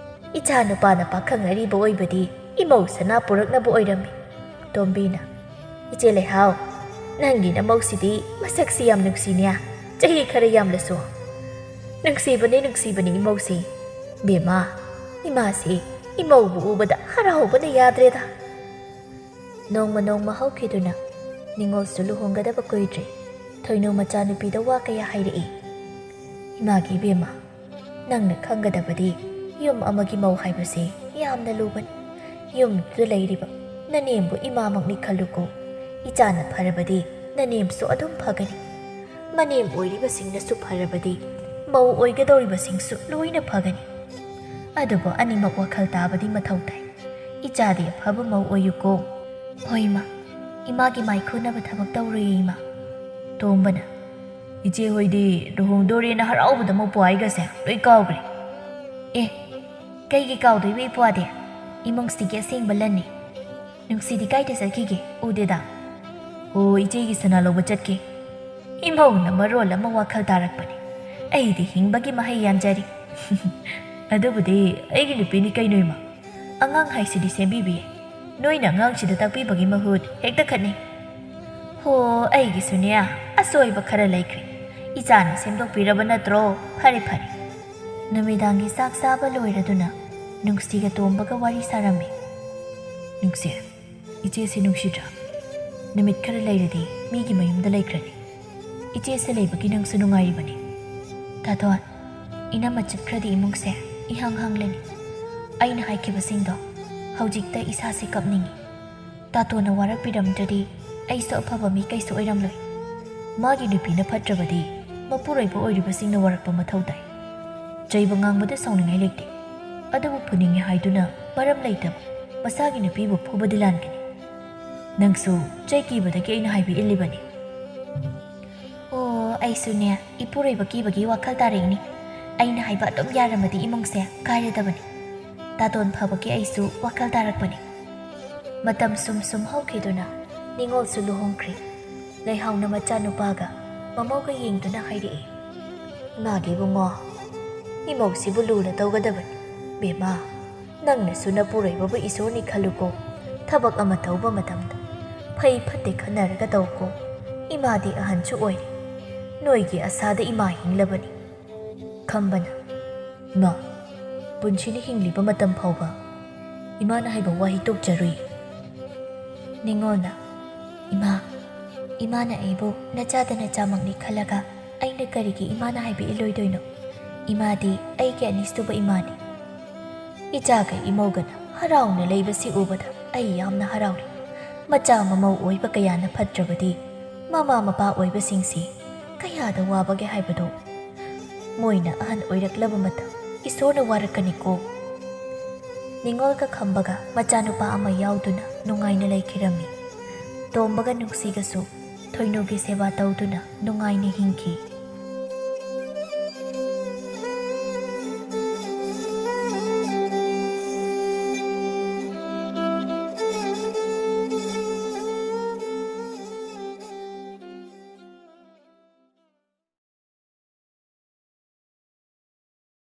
ꯏꯆꯥ ꯅꯨꯄꯥꯅ ꯄꯥꯈꯪ ꯑꯔꯤꯕ ꯑꯣꯏꯕꯗꯤ ꯏꯃꯧ ꯁꯅꯥ ꯄꯨꯔꯛꯅꯕ ꯑꯣꯏꯔꯝꯃꯤ꯫ ꯇꯣꯝꯕꯤꯅ, "ꯏꯆꯦ ꯂꯩꯍꯥꯎ, ꯅꯪꯒꯤ ꯅꯃꯧꯁꯤꯗꯤ ꯃꯁꯛꯁꯤ ꯌꯥꯝ ꯅꯨꯡꯁꯤꯅꯦ꯫ ꯆꯍꯤ ꯈꯔ ꯌꯥꯝꯂꯁꯨ꯫ ꯅꯨꯡꯁꯤꯕꯅꯤ, ꯅꯨꯡꯁꯤꯕꯅꯤ ꯏꯃꯧꯁꯤ꯫ ꯕꯦꯝꯃ, ꯏꯃꯥꯁꯤ ꯏꯃꯧꯕꯨ ꯎꯕꯗ ꯍꯔꯥꯎꯕꯅ ꯌꯥꯗ꯭ꯔꯦꯗ"꯫ ꯅꯣꯡꯃ ꯅꯣꯡꯃ ꯍꯧꯈꯤꯗꯨꯅ ꯅꯤꯉꯣꯜꯁꯨ ꯂꯨꯍꯣꯡꯒꯗꯕ ꯀꯨꯏꯗ꯭ꯔꯦ꯫ ꯊꯣꯏꯅꯨ ꯃꯆꯥꯅꯨꯄꯤꯗ ꯋꯥ ꯀꯌꯥ ꯍꯥꯏꯔꯛꯏ꯫ "ꯏꯃꯥꯒꯤ ꯏꯕꯦꯝꯃ, ꯅꯪꯅ ꯈꯪꯒꯗꯕꯗꯤ ꯌꯨꯝ ꯑꯃꯒꯤ ꯃꯧ ꯍꯥꯏꯕꯁꯤ ꯌꯥꯝꯅ ꯂꯨꯕꯅꯤ꯫ ꯌꯨꯝꯗꯨꯗ ꯂꯩꯔꯤꯕ ꯅꯅꯦꯝꯕꯨ ꯏꯃꯥꯃꯛꯅꯤ ꯈꯜꯂꯨꯀꯣ꯫ ꯏꯆꯥꯅ ꯐꯔꯕꯗꯤ ꯅꯅꯦꯝꯁꯨ ꯑꯗꯨꯝ ꯐꯒꯅꯤ꯫ ꯃꯅꯦꯝ ꯑꯣꯏꯔꯤꯕꯁꯤꯡꯅꯁꯨ ꯐꯔꯕꯗꯤ ꯃꯧ ꯑꯣꯏꯒꯗꯧꯔꯤꯕꯁꯤꯡꯁꯨ ꯂꯣꯏꯅ ꯐꯒꯅꯤ꯫ ꯑꯗꯨꯕꯨ ꯑꯅꯤꯃꯛ ꯋꯥꯈꯜ ꯇꯥꯕꯗꯤ ꯃꯊꯧ ꯇꯥꯏ꯫ ꯏꯆꯥꯗꯤ ꯑꯐꯕ ꯃꯧ ꯑꯣꯏꯌꯨꯀꯣ"꯫ "ꯍꯣꯏ ꯏꯃꯥ, ꯏꯃꯥꯒꯤ ꯃꯥꯏꯈꯨꯅꯕ ꯊꯕꯛ ꯇꯧꯔꯣꯏꯌꯦ ꯏꯃꯥ"꯫ ꯇꯣꯝꯕꯅ, "ꯏꯆꯦ ꯍꯣꯏꯗꯤ ꯂꯨꯍꯣꯡꯗꯣꯔꯦꯅ ꯍꯔꯥꯎꯕꯗ ꯃꯄꯨꯋꯥꯏꯒꯁꯦ ꯂꯣꯏ ꯀꯥꯎꯈ꯭ꯔꯦ"꯫ "ꯑꯦ, ꯀꯩꯒꯤ ꯀꯥꯎꯗꯣꯏꯕ ꯏꯄ꯭ꯋꯥꯗꯤ? ꯏꯃꯨꯡꯁꯤꯒꯤ ꯑꯁꯦꯡꯕ ꯂꯟꯅꯤ꯫ ꯅꯨꯡꯁꯤꯗꯤ ꯀꯥꯏꯗ ꯆꯠꯈꯤꯒꯦ? ꯎꯗꯦꯗ"꯫ "ꯑꯣ, ꯏꯆꯦꯒꯤ ꯁꯅꯥ ꯂꯧꯕ ꯆꯠꯈꯤ"꯫ ꯏꯃꯧꯅ ꯃꯔꯣꯜ ꯑꯃ ꯋꯥꯈꯜ ꯇꯥꯔꯛꯄꯅꯤ꯫ ꯑꯩꯗꯤ ꯍꯤꯡꯕꯒꯤ ꯃꯍꯩ ꯌꯥꯟꯖꯔꯤ꯫ "ꯑꯗꯨꯕꯨꯗꯤ ꯑꯩꯒꯤ ꯅꯨꯄꯤꯅꯤ ꯀꯩꯅꯣ ꯏꯃꯥ꯫ ꯑꯉꯥꯡ ꯍꯥꯏꯁꯤꯗꯤ ꯁꯦꯝꯕꯤꯕꯤ꯫ ꯅꯣꯏꯅ ꯑꯉꯥꯡꯁꯤꯗ ꯇꯥꯛꯄꯤꯕꯒꯤ ꯃꯍꯨꯠ ꯍꯦꯛꯇ ꯈꯠꯅꯩ"꯫ "ꯍꯣ, ꯑꯩꯒꯤꯁꯨꯅꯦ ꯑꯁꯣꯏꯕ ꯈꯔ ꯂꯩꯈ꯭ꯔꯦ꯫ ꯏꯆꯥꯅ ꯁꯦꯝꯗꯣꯛꯄꯤꯔꯕ ꯅꯠꯇ꯭ꯔꯣ? ꯐꯔꯦ, ꯐꯔꯦ"꯫ ꯅꯨꯃꯤꯗꯥꯡꯒꯤ ꯆꯥꯛ ꯆꯥꯕ ꯂꯣꯏꯔꯗꯨꯅ ꯅꯨꯡꯁꯤꯒ ꯇꯣꯝꯕꯒ ꯋꯥꯔꯤ ꯁꯥꯔꯝꯃꯤ꯫ "ꯅꯨꯡꯁꯤ, ꯏꯆꯦꯁꯤ ꯅꯨꯡꯁꯤꯗ꯭ꯔꯥ? ꯅꯨꯃꯤꯠ ꯈꯔ ꯂꯩꯔꯗꯤ ꯃꯤꯒꯤ ꯃꯌꯨꯝꯗ ꯂꯩꯈ꯭ꯔꯅꯤ꯫ ꯏꯆꯦꯁꯦ ꯂꯩꯕꯒꯤ ꯅꯪꯁꯨ ꯅꯨꯡꯉꯥꯏꯔꯤꯕꯅꯤ꯫ ꯇꯥꯇꯣꯟ, ꯏꯅꯝꯃ ꯆꯠꯈ꯭ꯔꯗꯤ ꯏꯃꯨꯡꯁꯦ ꯏꯍꯥꯡ ꯍꯥꯡꯂꯅꯤ꯫ ꯑꯩꯅ ꯍꯥꯏꯈꯤꯕꯁꯤꯡꯗꯣ ꯍꯧꯖꯤꯛꯇ ꯏꯁꯥꯁꯦ ꯀꯞꯅꯤꯡꯉꯤ꯫ ꯇꯥꯇꯣꯟꯅ ꯋꯥꯔꯛꯄꯤꯔꯝꯗ꯭ꯔꯗꯤ ꯑꯩꯁꯨ ꯑꯐꯕ ꯃꯤ ꯀꯩꯁꯨ ꯑꯣꯏꯔꯝꯂꯣꯏ꯫ ꯃꯥꯒꯤ ꯅꯨꯄꯤꯅ ꯐꯠꯇ꯭ꯔꯕꯗꯤ ꯃꯄꯨꯔꯣꯏꯕ ꯑꯣꯏꯔꯤꯕꯁꯤꯡꯅ ꯋꯥꯔꯛꯄ ꯃꯊꯧ ꯇꯥꯏ꯫ ꯆꯩꯕ ꯉꯥꯡꯕꯗ ꯁꯥꯎꯅꯤꯡꯉꯥꯏ ꯂꯩꯇꯦ꯫ ꯑꯗꯨꯕꯨ ꯐꯨꯅꯤꯡꯉꯤ ꯍꯥꯏꯗꯨꯅ ꯃꯔꯝ ꯂꯩꯇꯕ ꯃꯁꯥꯒꯤ ꯅꯨꯄꯤꯕꯨ ꯐꯨꯕꯗꯤ ꯂꯥꯟꯒꯅꯤ꯫ ꯅꯪꯁꯨ ꯆꯩ ꯀꯤꯕꯗꯒꯤ ꯑꯩꯅ ꯍꯥꯏꯕ ꯏꯜꯂꯤꯕꯅꯤ꯫ ꯑꯣ, ꯑꯩꯁꯨꯅꯦ, ꯏꯄꯨꯔꯣꯏꯕ ꯀꯤꯕꯒꯤ ꯋꯥꯈꯜ ꯇꯥꯔꯛꯏꯅꯤ꯫ ꯑꯩꯅ ꯍꯥꯏꯕ ꯑꯗꯨꯝ ꯌꯥꯔꯝꯃꯗꯤ ꯏꯃꯨꯡꯁꯦ ꯀꯥꯏꯔꯗꯕꯅꯤ꯫ ꯇꯥꯇꯣꯟ ꯐꯕꯒꯤ ꯑꯩꯁꯨ ꯋꯥꯈꯜ ꯇꯥꯔꯛꯄꯅꯤ꯫ ꯃꯇꯝ ꯁꯨꯝ ꯁꯨꯝ ꯍꯧꯈꯤꯗꯨꯅ ꯅꯤꯉꯣꯜꯁꯨ ꯂꯨꯍꯣꯡꯈ꯭ꯔꯦ꯫ ꯂꯩꯍꯥꯎꯅ ꯃꯆꯥꯅꯨꯄꯥꯒ ꯃꯃꯧꯒ ꯌꯦꯡꯗꯨꯅ ꯍꯥꯏꯔꯛꯏ, "ꯏꯃꯥꯒꯤ ꯏꯕꯨꯡꯉꯣ, ꯏꯃꯧꯁꯤꯕꯨ ꯂꯨꯅ ꯇꯧꯒꯗꯕꯅꯤ꯫ ꯕꯦꯝꯃ, ꯅꯪꯅꯁꯨ ꯅꯄꯨꯔꯣꯏꯕꯕꯨ ꯏꯁꯣꯔꯅꯤ ꯈꯜꯂꯨꯀꯣ꯫ ꯊꯕꯛ ꯑꯃ ꯇꯧꯕ ꯃꯇꯝꯗ ꯐꯩ ꯐꯠꯇꯦ ꯈꯟꯅꯔꯒ ꯇꯧꯀꯣ꯫ ꯏꯃꯥꯗꯤ ꯑꯍꯟꯁꯨ ꯑꯣꯏꯔꯦ꯫ ꯅꯣꯏꯒꯤ ꯑꯁꯥꯗ ꯏꯃꯥ ꯍꯤꯡꯂꯕꯅꯤ꯫" ꯈꯝꯕꯅ, "ꯏꯃꯥ, ꯄꯨꯟꯁꯤꯅ ꯍꯤꯡꯂꯤꯕ ꯃꯇꯝ ꯐꯥꯎꯕ ꯏꯃꯥꯅ ꯍꯥꯏꯕ ꯋꯥꯍꯩ ꯇꯣꯛꯆꯔꯨꯏ꯫" ꯅꯤꯉꯣꯜꯅ, "ꯏꯃꯥ, ꯏꯃꯥꯅ ꯑꯩꯕꯨ ꯅꯆꯥꯗ ꯅꯆꯥꯃꯛꯅꯤ ꯈꯜꯂꯒ ꯑꯩꯅ ꯀꯔꯤꯒꯤ ꯏꯃꯥꯅ ꯍꯥꯏꯕ ꯏꯜꯂꯣꯏꯗꯣꯏꯅꯣ? ꯏꯃꯥꯗꯤ ꯑꯩꯒꯤ ꯑꯅꯤꯁꯨꯕ ꯏꯃꯥꯅꯤ꯫" ꯏꯆꯥꯒ ꯏꯃꯧꯒꯅ ꯍꯔꯥꯎꯅ ꯂꯩꯕꯁꯤ ꯎꯕꯗ ꯑꯩ ꯌꯥꯝꯅ ꯍꯔꯥꯎꯔꯤ꯫ ꯃꯆꯥ ꯃꯃꯧ ꯑꯣꯏꯕ ꯀꯌꯥꯅ ꯐꯠꯇ꯭ꯔꯕꯗꯤ ꯃꯃꯥ ꯃꯄꯥ ꯑꯣꯏꯕꯁꯤꯡꯁꯤ ꯀꯌꯥꯗ ꯋꯥꯕꯒꯦ ꯍꯥꯏꯕꯗꯨ꯫ ꯃꯣꯏꯅ ꯑꯍꯟ ꯑꯣꯏꯔꯛꯂꯕ ꯃꯇꯝ ꯏꯁꯣꯔꯅ ꯋꯥꯔꯛꯀꯅꯤꯀꯣ꯫ ꯅꯤꯉꯣꯜꯒ ꯈꯝꯕꯒ ꯃꯆꯥꯅꯨꯄꯥ ꯑꯃ ꯌꯥꯎꯗꯨꯅ ꯅꯨꯡꯉꯥꯏꯅ ꯂꯩꯈꯤꯔꯝꯃꯤ꯫ ꯇꯣꯝꯕꯒ ꯅꯨꯡꯁꯤꯒꯁꯨ ꯊꯣꯏꯅꯨꯒꯤ ꯁꯦꯕꯥ ꯇꯧꯗꯨꯅ ꯅꯨꯡꯉꯥꯏꯅ ꯍꯤꯡꯈꯤ꯫